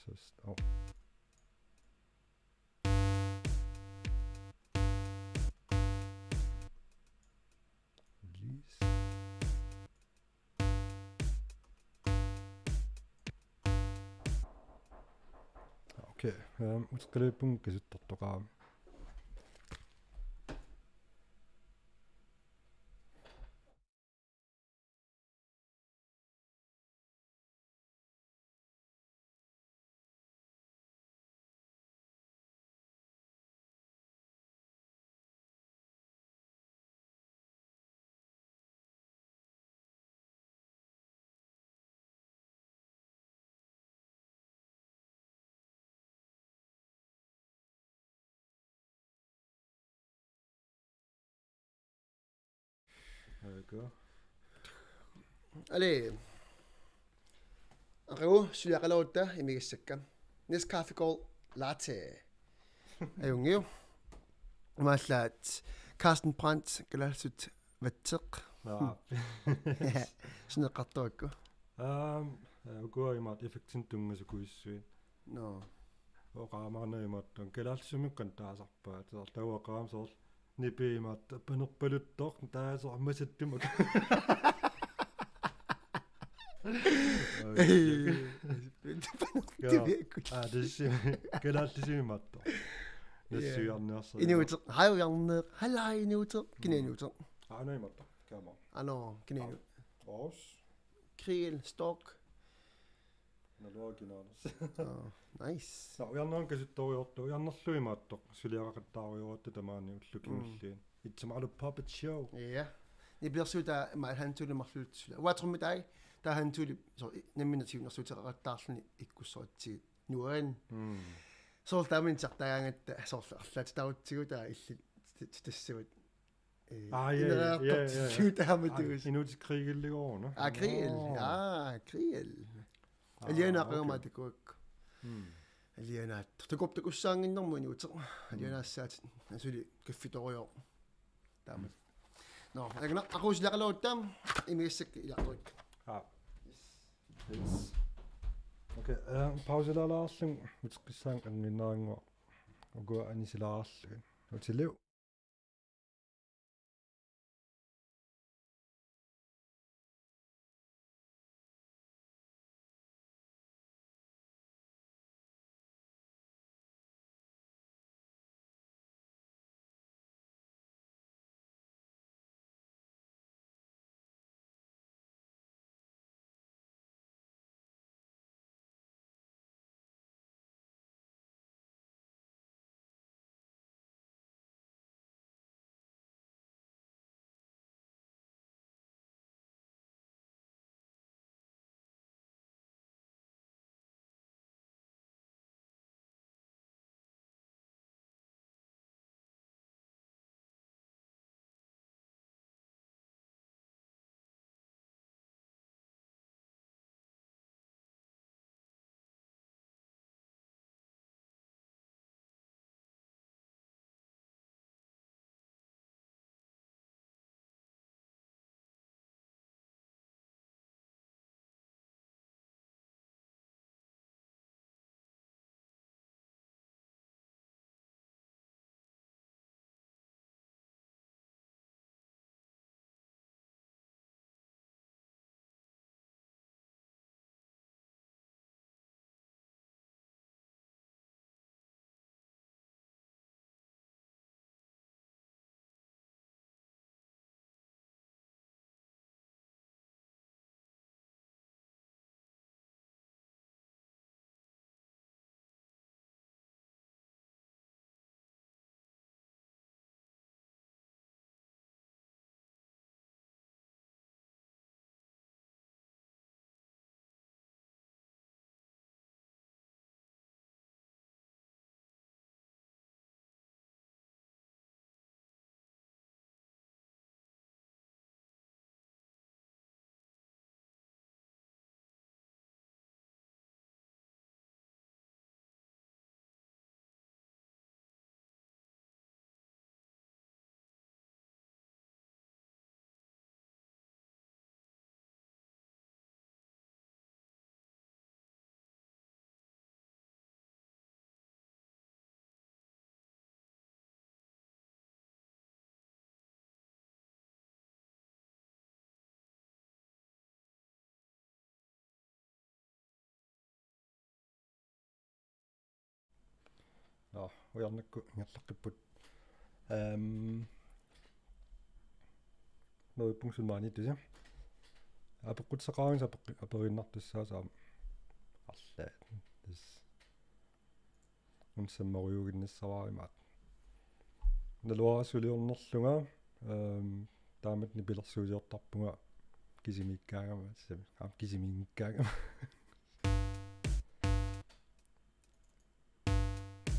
Just, oh. Release. Okay, øhm, uteqqilivippunga kisittortoqarami. Aika. Ali. Aqagu suliaqalerutta imigassakka. Nescafe Gold Latte. Ajunngiu. Imaallaat Carsten Brandt kalaallisut Witcher. Nå. Sineqqartuakku. Øhm, ja, ukua imaattoq effektinik tunngasukujussui. Nå. Oqaamaarnagit imaattoq kalaallisumikkut taasarpaat. Soorlu taava oqaama soorlu nipi imaattoq panerpaluttoq taava soorlu masattumak. Panerpaluttoq. Aa, tassa kalaallisut imaattoq. Nassuiarniarsa. Inuuteq, hej Ujarneeq, halløj Inuuteq, kina Inuuteq? Aa, una imaattoq, kamera. Ano, kina Inuuteq? Os. Kriel, Stork. Naluara kinaaners. Åh, nice. Nå, Ujarneeq kisittorujoortoq, Ujarneerlu imaattoq, suliaqaqattaarujoortoq tamaani ullup kingulliini. It's a Puppet Show. Ja. Nipilersuut taava imaat Hans Ole marluullutik suli. Uanga trommetai, taava Hans Ole, soorlu, i-, nammineq siunnersuuteqaqattaarluni ikkussoritsigit. Nuan. Mm. Soorlu taamani titartagaangatta, soorlu arlaatitaarutsigu taava illit ti-, ti-, tassavat. Eh, aa, ja, ja, ja, ja, ja. Ineriartortillugu taamatuusut. Aa, Inuuteq Kriegeligooruna. Aa, Kriel. Nå. Aa, Kriel. Aa, alianaaqagama okay. Takuakku. Mm. Alianaat. Takup takussaannginnermut inuuteq. Mm. Alianaassaatit. Asuli kaffitorujoq. Taamat. Mm. Nå, agna aquusilaaqaluarutta imigassakka ilaartuik. Aa. Yes. Okay, eh, pausilaalaarlunga uteqqissaanga anginnaanngua. Ukua anisilaarlugit. Utiliu. Nå, ujarnakkut ingerlaqqipput. Ehm, neriuppunga suna maaniittusi. Apeqqutissaqaraangat apeqqi-, aperiinnartussaasut aamma. Arlaat. Tassa. Una sammarujuuginnassavarput. Naluara suliornerlunga, ehm, taamatut nipilersuusiortarpunga kisimiikkaangama, sami, aamma kisimiinngikkaangama.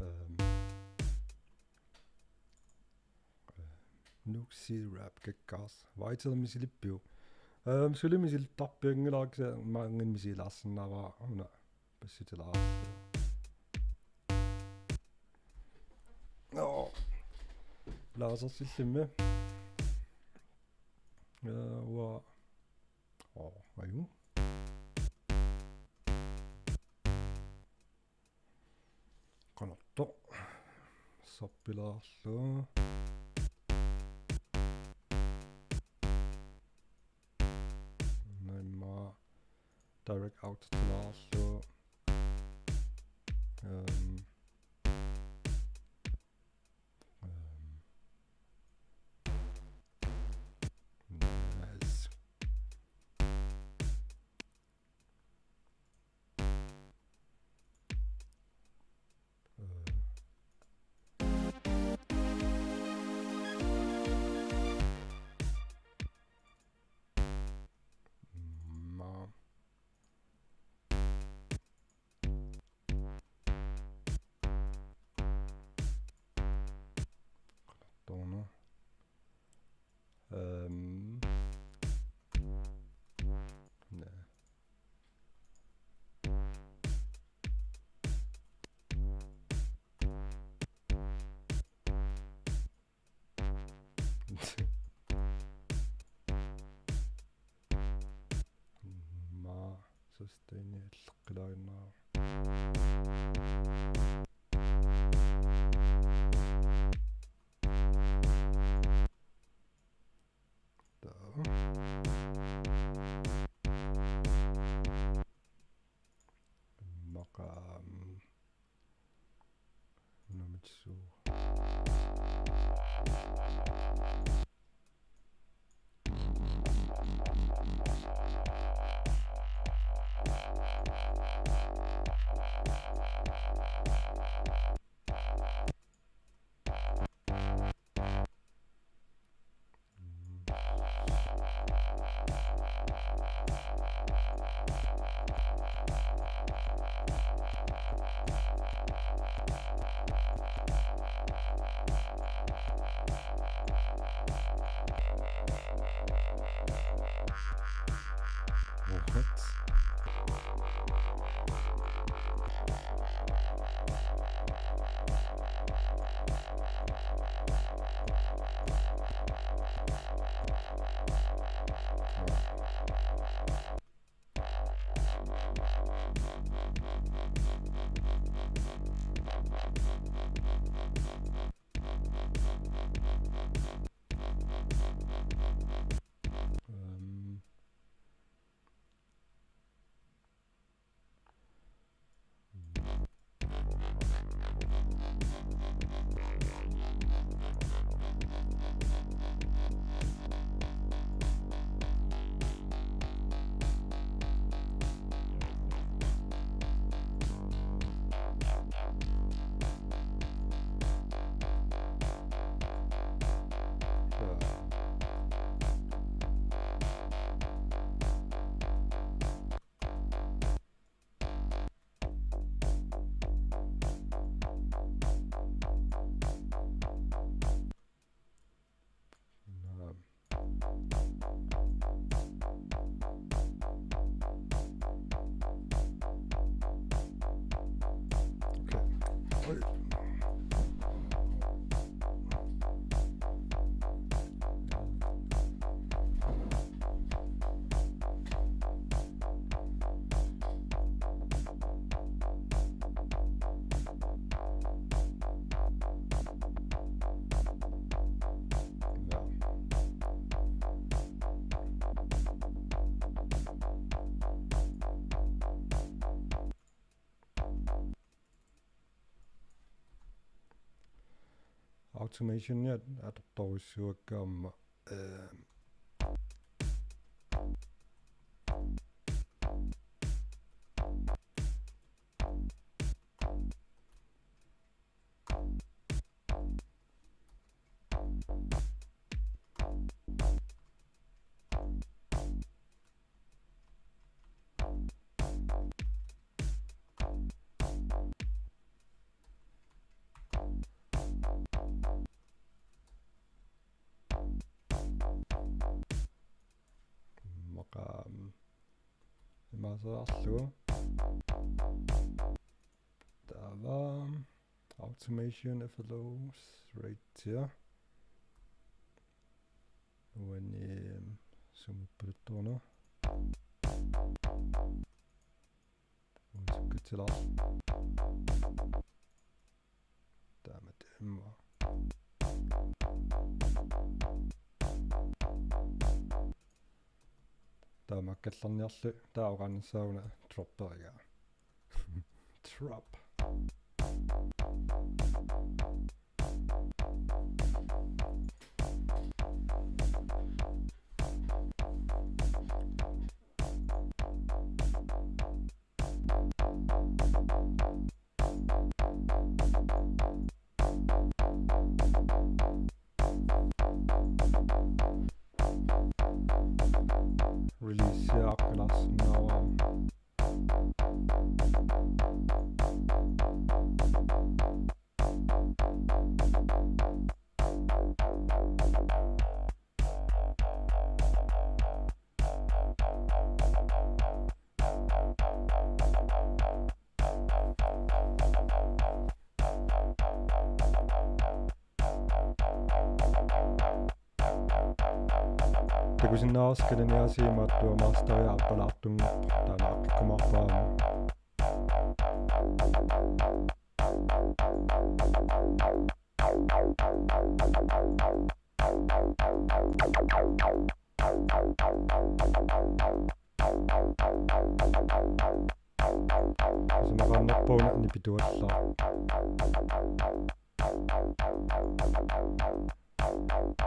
Ehm, Nuuk Seed Rap Gekkas. Vital misilippiuk? Ehm, suli misilittarpianngilara kisianni maanngaanniit misilaarsinnaavara una passutilaarlugu. Nå. Laasersillimmi. Ja, uanga. Åh, aju. Qanortoq. Sappilaarlugu. Naamma direct out-tilaarlugu. Ehm. Ehm. Nice. Stayni alleqqilaaginnarpara. Taava. Immaqa, mm, unamitsuu. Øhm. Automationiat atortorujussuakka aamma, eh, Immaqa, mm, imaaseriarlugu. Taava automation F L Os right here. Uani, mm, sumut palittoruna. Uani sukkatsilaarpoq. Taamatut immaqa. Taamaakkallarniarli taava oqaannassaaq una dropperigaa. Drop. Release-iaqqilaarsinnaavara. Takusinnaavarsi kalaniaasiimaattua masteria appalaartunngerpoq taanna aqqikkumaarpara. Isumaqarnerpaaq una nipituallaaq.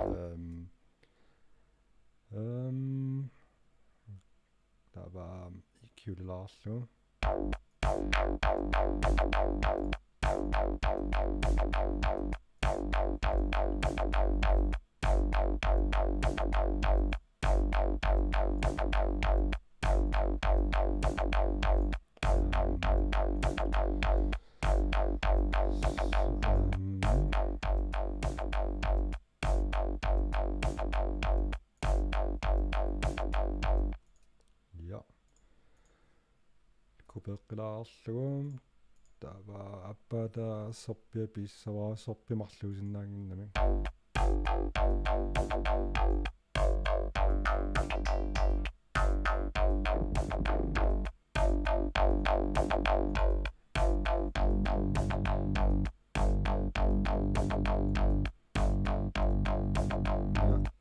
Ehm. Ehm. Taava E Q-laarlugu. Ja. Kopeeqqilaarlugu. Taava aappaata sorpiaq piissavara, sorpiaq marluusinnaannginnami.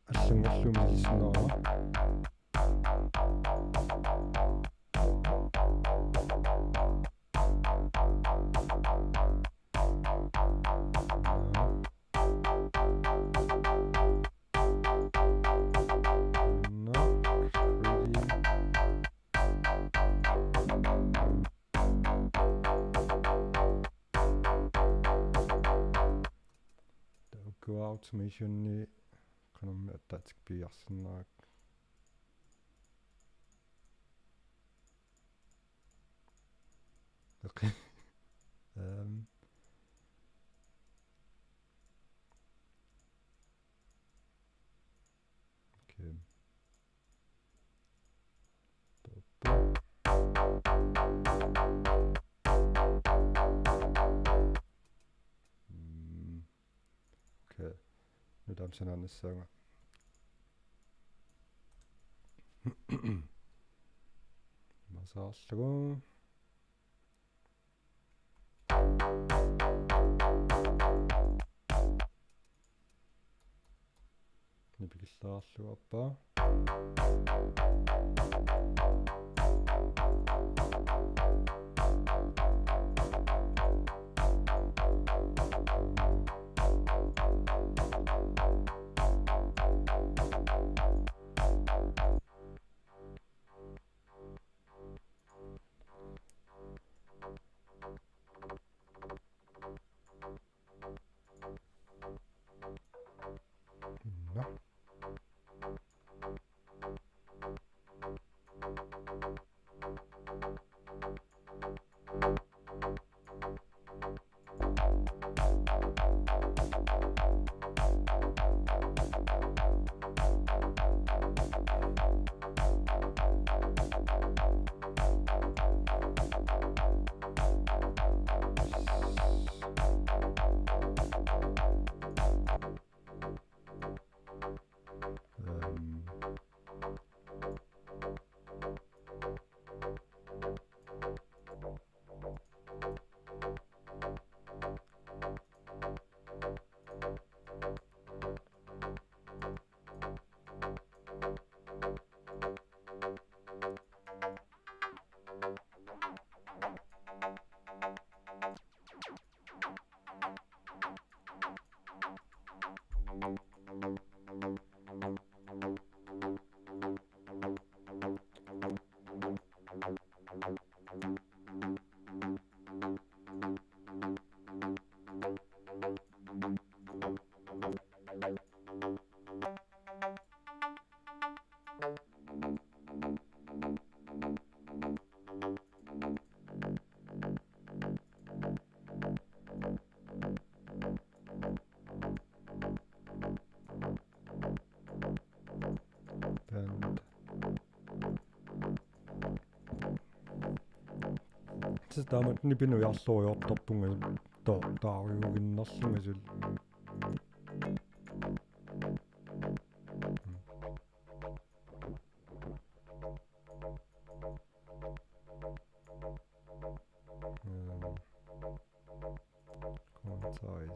Allanngullugit misilissinnaavat. Not pretty. Taava ukua automationi qanormi attaatsik piiarsinnaavat. Okay. Ehm. Okay. Mm. Okay. Nutaamik sanaannassaanga. Imaassaarlugu. Nipikillaarlugu aappaa. Nå. Øhm. Band. Tassa taamatut nipi nujarloriartorpunga, to-, taarujuinnarlunga suli. Toys.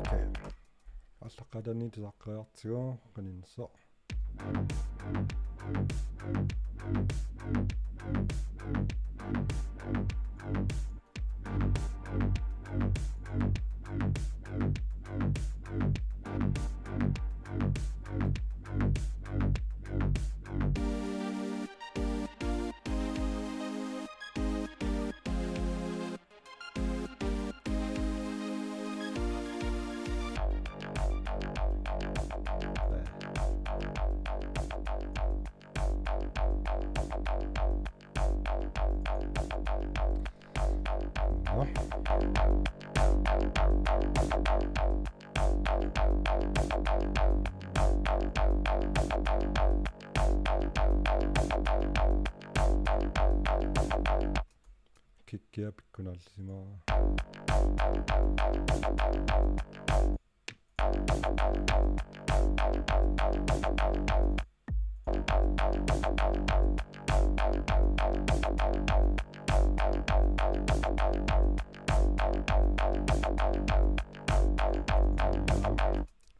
Okay. Allaqqataani tusaqqeriartigu qaninneq. Nå. Kikkia pikkunarsimavara.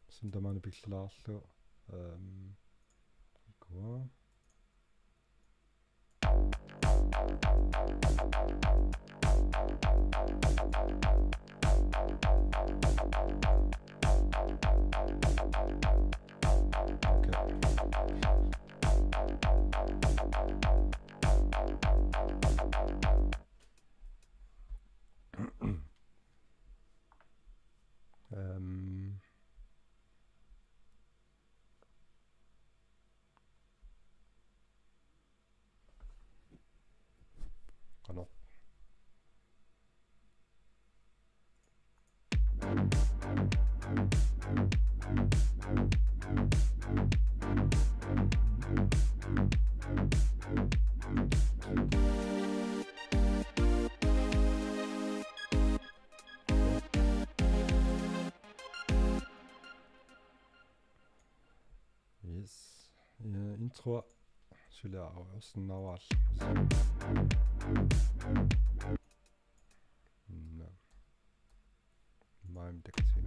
Sundamani pillalaarlu. Ehm, ikua. Ehm. Qanoq. Yes. Ja, introa suli aruusinnaavara. Nå. Maim taksi.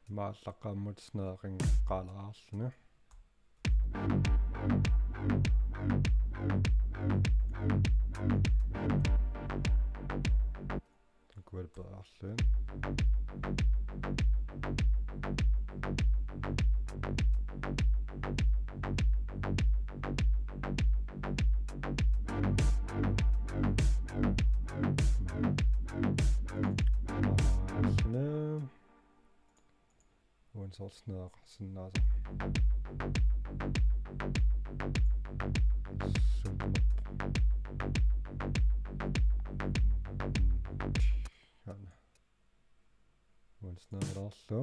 Imaallaqqaammut snare-eqqaalaarluni. Takualpeerlun. Uansoorsinnaaqarsinnaasoq. Super. Aana. Uansoorsinnaalaarlu.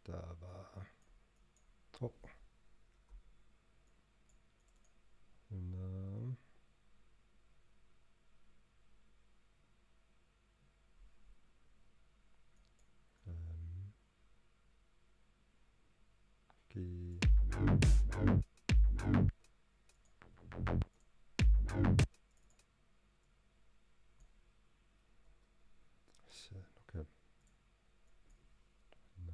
Taava. Hop. Nå. Ehm. Ki-, se, okay. Nå.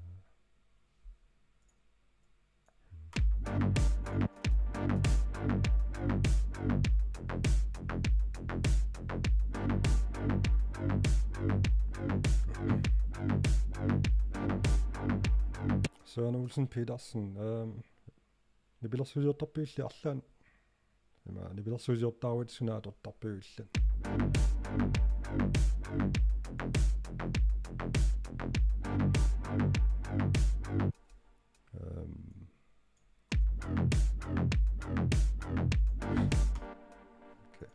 Søren Olsen Petersen, øhm, nipilersuusiortarpigilli arlaannik? Ima nipilersuusiortaaruit suna atortarpiuk illit? Øhm. Okay.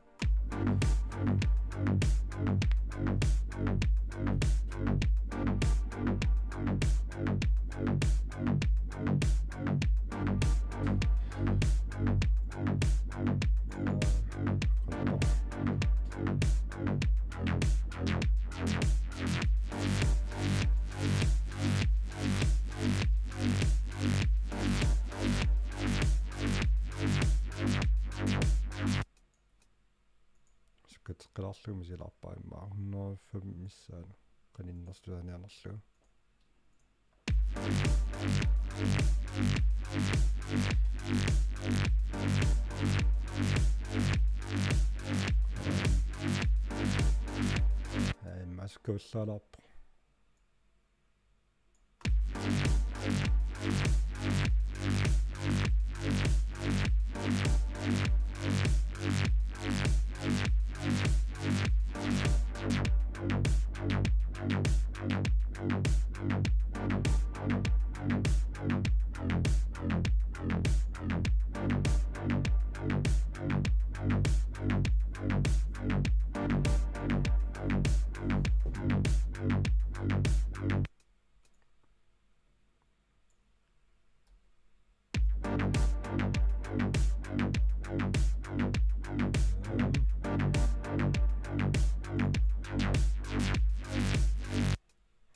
Sukkateqqilaarlugu misilaarpara immaqa hundrede fem missaanut qaninnersuanianerlugu. Ai, maskuullaalaarpoq.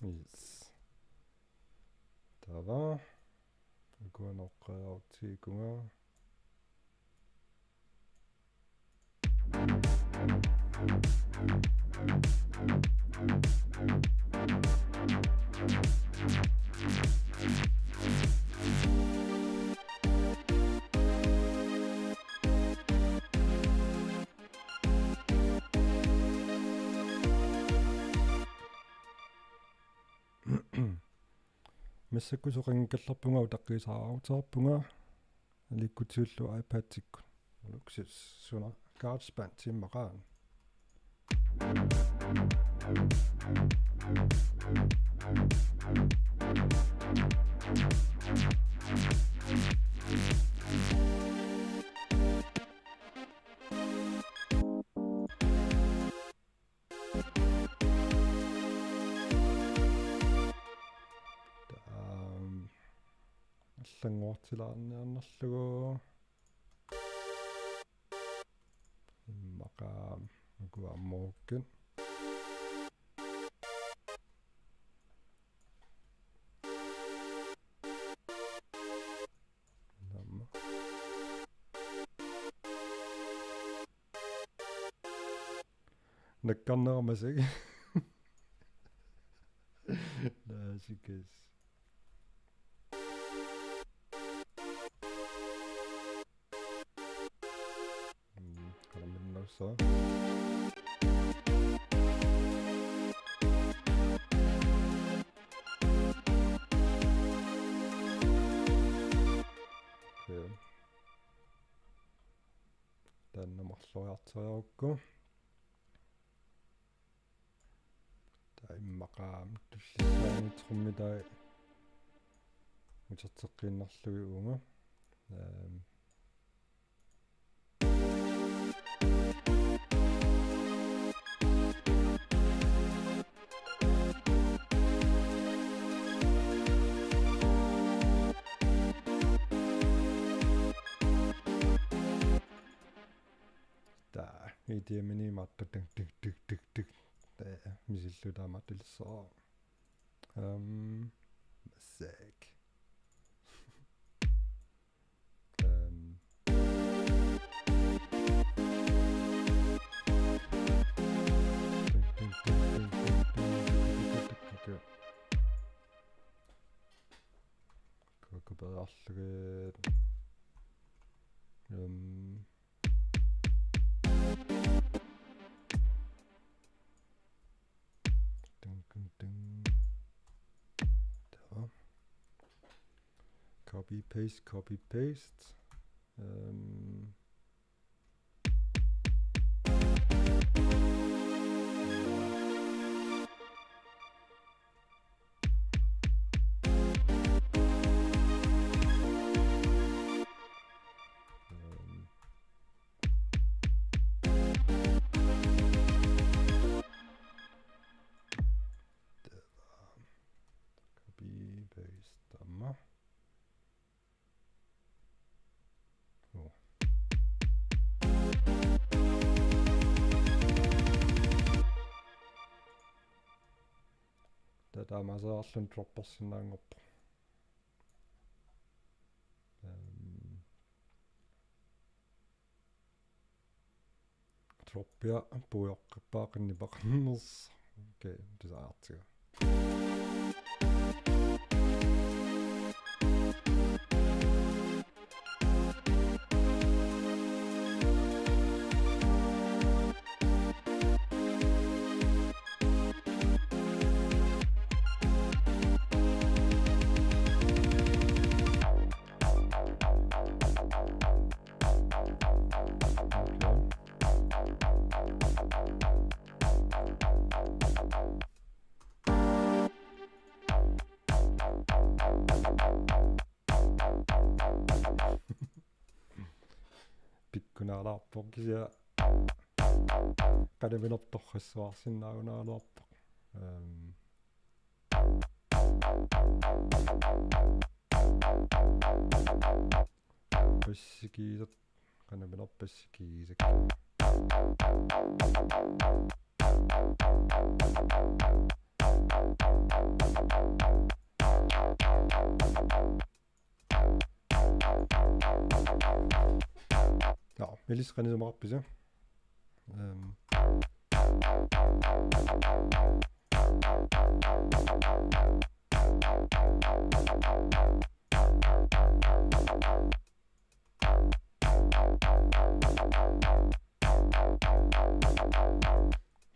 Yes. Taava. Ukua noqqaartiikunga. Massakkut soqanngikkallarpunga utaqqiisaarutaarpunga aliikkutigalugu iPad-ikkut. Uluksis suna GarageBand immaqa. Taam, allanngortilaarniarnerlugu. Immaqa ukua ammorukkit. Naamma. Nakkarnera massakkut. Naasikas. Mm, qalamminnersa. Okay. Taanna marloriartoriarukku. Taava immaqa tullissaani trommitai uterteqqiinnarlugit uunga. Ehm. Taava, E D M-ini imaattoq tuk, tuk, tuk, tuk, tuk. Taava, misillugu taamaattulissaaq. Ehm, massakkut. Ehm. Okay. Kuku periarlugit. Ehm. Dun, dun, dun. Taava. Copy, paste, copy, paste. Øhm. Øhm. Copy, paste, aamma. Joo. Taava taamaasereerluni droppersinnaanngorpoq. Øhm. Droppia puioqqippaaqinni paqarnersoq. Okay, tusartiga. Pikkunaraluarpoq kisianni qanaminerput torrassuarsinnaagunaraluarpoq. Øhm. Bassi kiisat, qanaminerput bassi kiisat. Nå, ilissi qanoq isumaqarpisi? Øhm.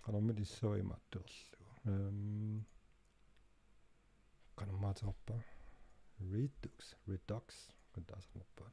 Qanormita issava imaattulerlugu. Øhm. Qanormita ateqarpa? Redux, Redux, qanoq taasarnerpa?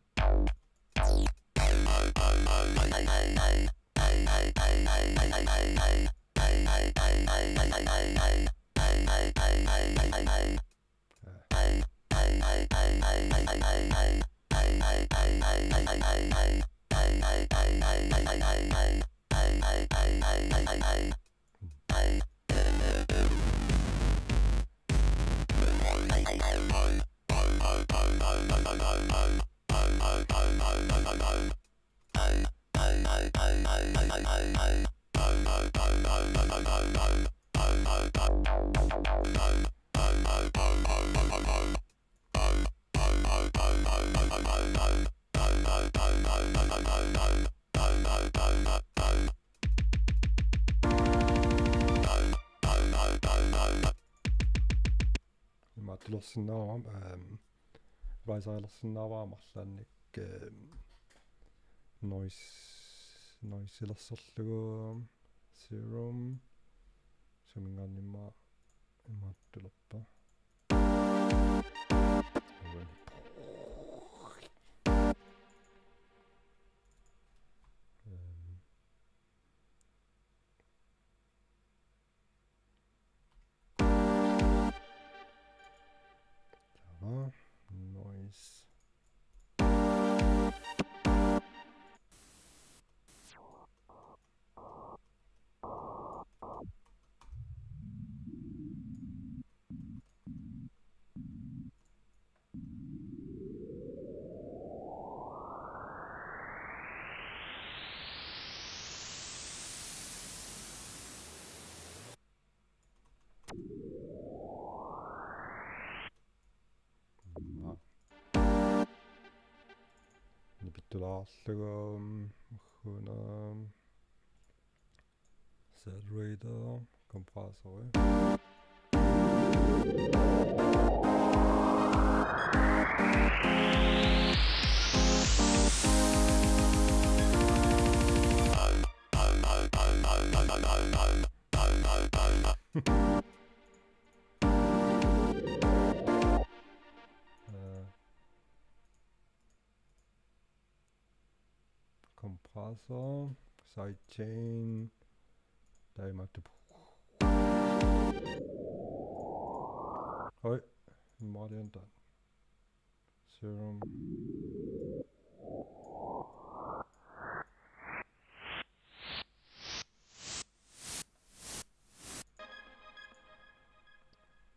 Imaattulersinnaavara, øhm, paasarilersinnaavara marluunniit, øhm, noise, noise-ilersorlugu, serum, suminngaanniimmat imaattulerpa. Øhm. Taava noise. Nipittulaarlugu, ugguna. Saturator, kompressori. Øh, Kompressor, sidechain, taamaattoq. Oj, imaaliantaa. Serum.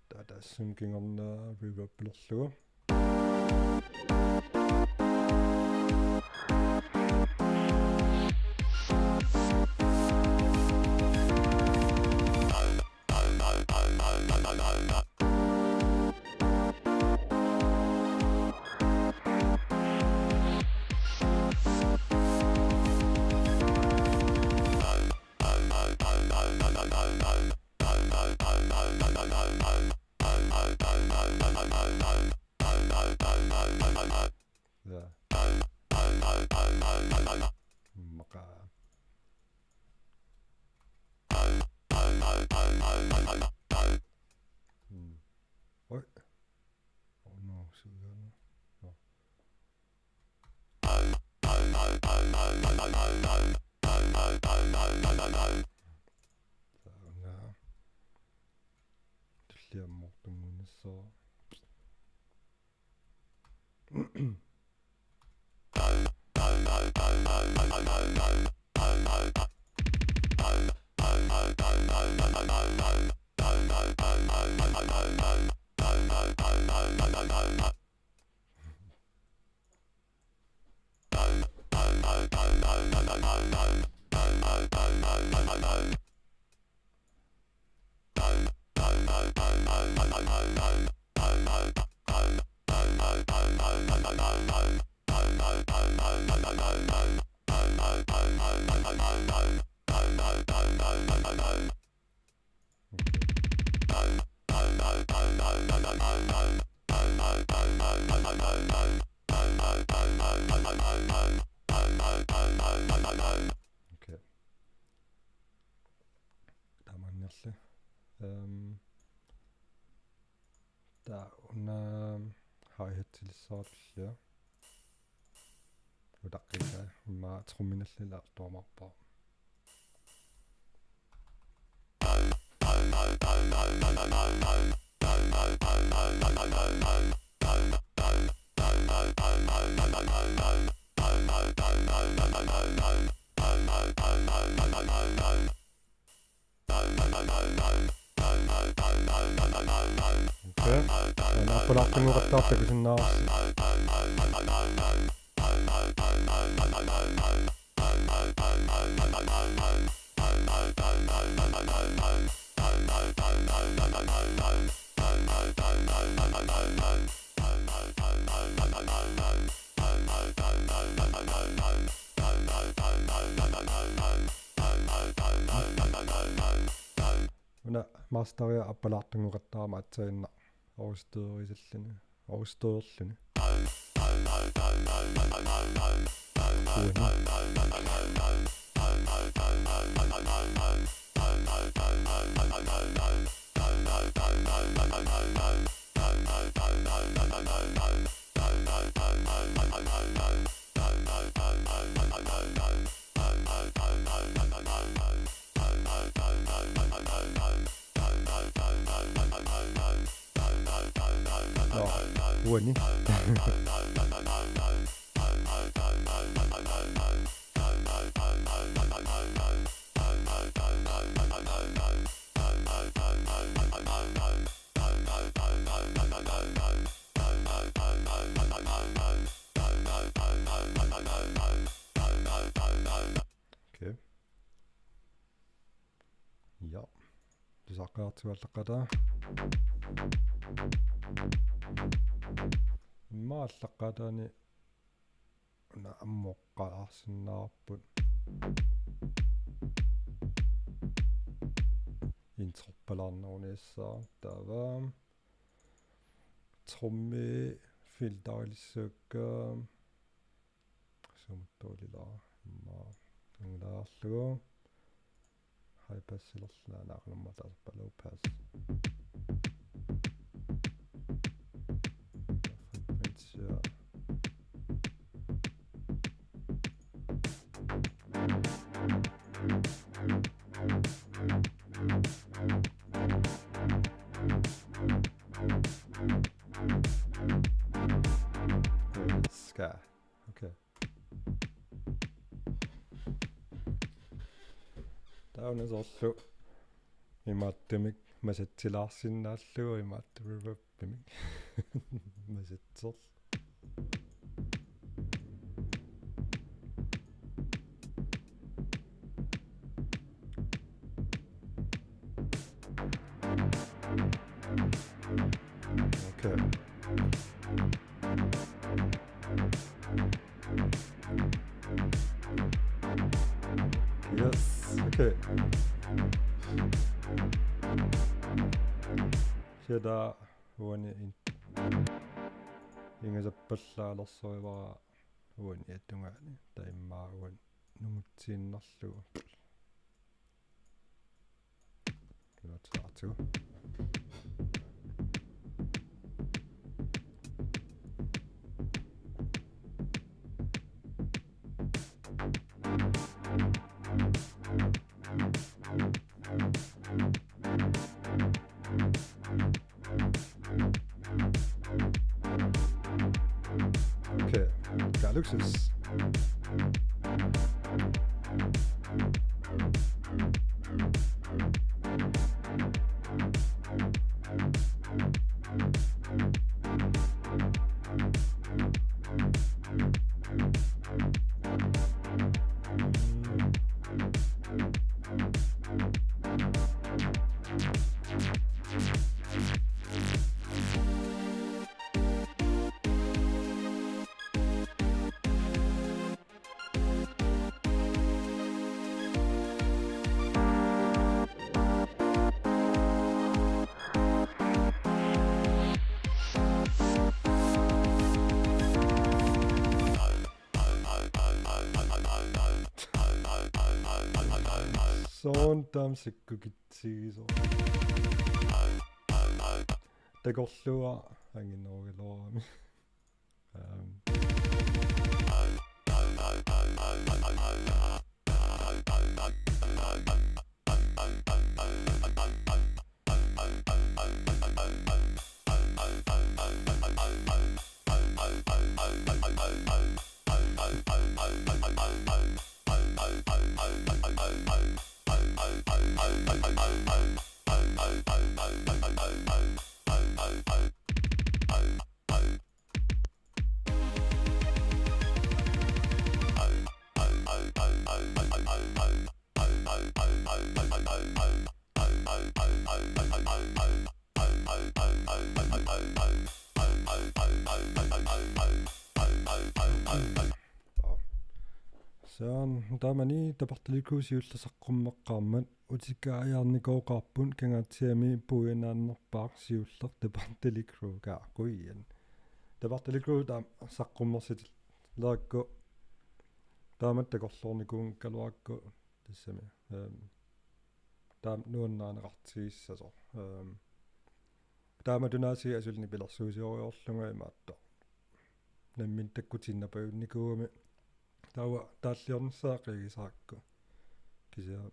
Taava taassuma kingorna reverbilerlugu. Ja. Immaqa. Mm. Oj. Oh no, suugaana. No. Taava. Tulliammoortunngornissaa. Okay. Taamaannerli. Ehm, taava una hi-hatilissaarlunga. Utaqqisa immaqa tromminalli ilaartuamarpaa. Okay. Una appalaartunngoqattaartaku sinnaarsi. Una masteria appalaartunngoqattaarama aatsaannaq overstørisalluni, overstørluni. Uani. Nå, uani. Okay. Ja. Tusarqaartigu aallaqqaataa. Immaqa aallaqqaataani una ammoqqaarsinnaavarput. Introppalaarneruniassaaq taava. Trommi filterilissuakka. Sumuttuulilaa. Immaqa angulaarlugu. High pass ilerlaa naaqalamma taasarpa low pass. Frequency. Ka. Okay. Taava una soorlu imaattumik masatsilaarsinnaallugu imaattumik reverbimik. Masatserlugu. Okay. Yes, okay. Siata uani in-, ingasappallaalersorivara uani atungaani taimmaa uani nungutsiinnarlugu. Let's start to. Okay, Galaxis. Soorlu taama sikkukitsigisoq. Takorluuara anginerugaluarami. Øhm. Soorlu taamani tapartallikkuut siulleq saqqummeqqaarmat utikaajaarnikooqaarput Kangaatsiami puianaannerpaaq siulleq tapartallikkuugaarkuian. Tapartallikkuut taama saqqummersitillerakku taamatut takorloornikuunngikkaluarakku tassami. Øhm, taama nuannarineqartigissasoq. Øhm, taamatut aasiit asuli nipilersuusioriarlunga imaattoq. Nammineq takkutiinnapajunnikuugami. Taava taalliornissaa qiigisakku. Kisianni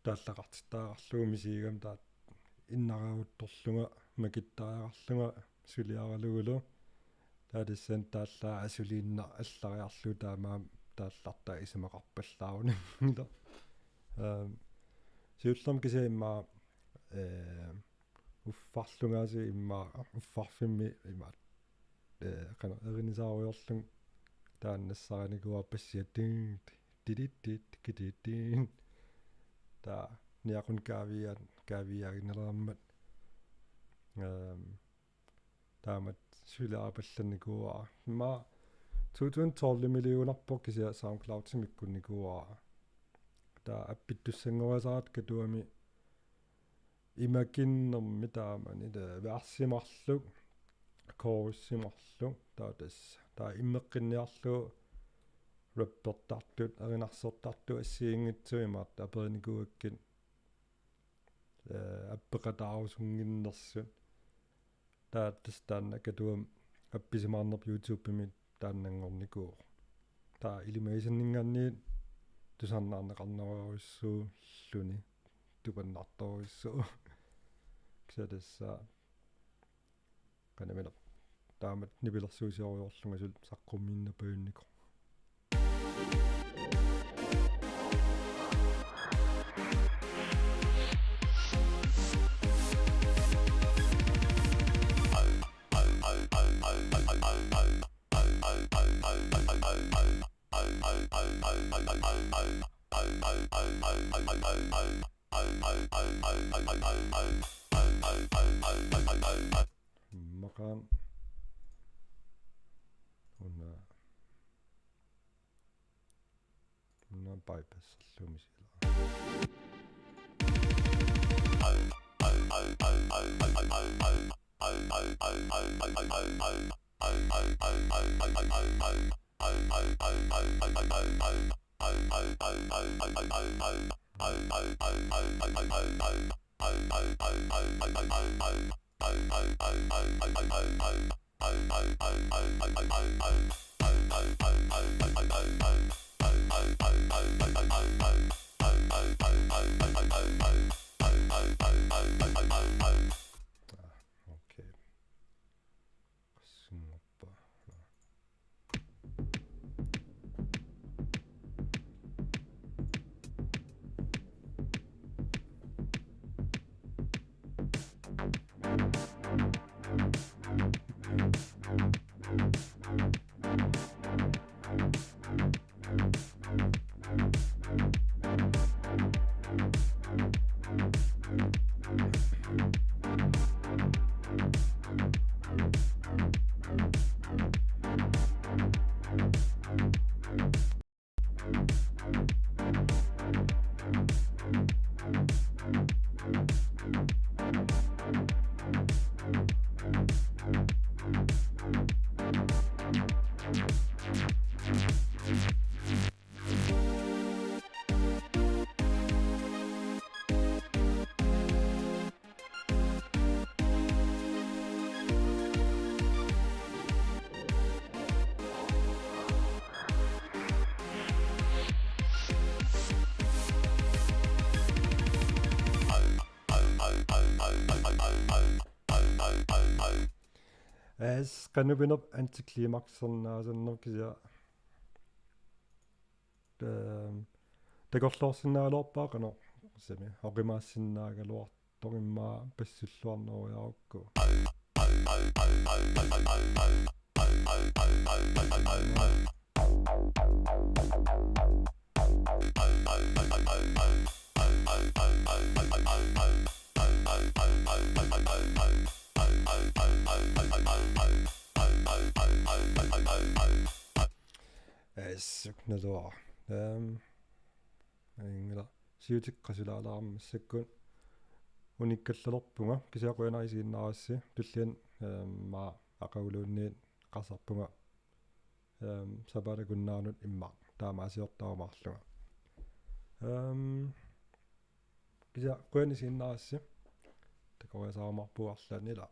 taallaqartittariaqarlugu misigigami taava innareruttorlunga makittariaqarlunga suliaralugulu. Taava tassani taallaat asuliinnaq allariarlugu taamaammat taallartaa isumaqarpallaarunanngilaq. Øhm, siullermik kisianni immaqa, øh, uffarlunga aasiit immaqa uffarfimmi imaattoq, øh, qanoq erinisaarujoorlunga taanna nassarinikuuara passiatit. Tidittit, kidittit. Taava niaqqunik kaaviiaat, kaaviiaaginnalerammat. Øhm, taamatut suliaripallannikuuara. Immaqa to tusind tolv millionarpoq kisianni SoundCloudimut ikkunnikuuara. Taava appittussanngoriasarat Katuami imaginnermi taamani, taava versi marluk, chorusi marluk, taava tassa. Taava immeqqinniarlugu rappertartut, erinarsortartut assigiinngitsut imaattoq aperinikuugakkit, øh, appeqataarusunnginnersut. Taava tassa taanna Katuami appisimaarnerput YouTubemi taannanngornikuuvoq. Taava ilimagisanninngaanniit tusarnaarneqarnerujussuulluni tupannartorujussuuvoq. Kisianni tassa qanoq minnerpaaq. taamatut nipilersuusiorujorlunga suli saqqummiinnarpajunnikoq. Maqaan una, una bypass-erlumi sila. Okay. Qassinnguuppa. As, qanoq pinerpoq antiklimakserneq asannerkisia. Ehm, takorloorsinnaagaluarpara qanoq sami oqimaassinnaagaluartoq, immaqa passilluarnerujaarukku. Assut naluara. Ehm, inngila siutikka qasulaalaarama massakkut unikkallalerpunga, kisianni qujanaq isiginnaarassi, tulliani, ehm, maani aqaguluunniit qasarpunga, ehm, sapaatip akunneranut immaqa taamaasiortarumaarlunga. Ehm, kisianni qujanaq isiginnaarassi, takoriasaarumaarpugut arlaanni, ilaa.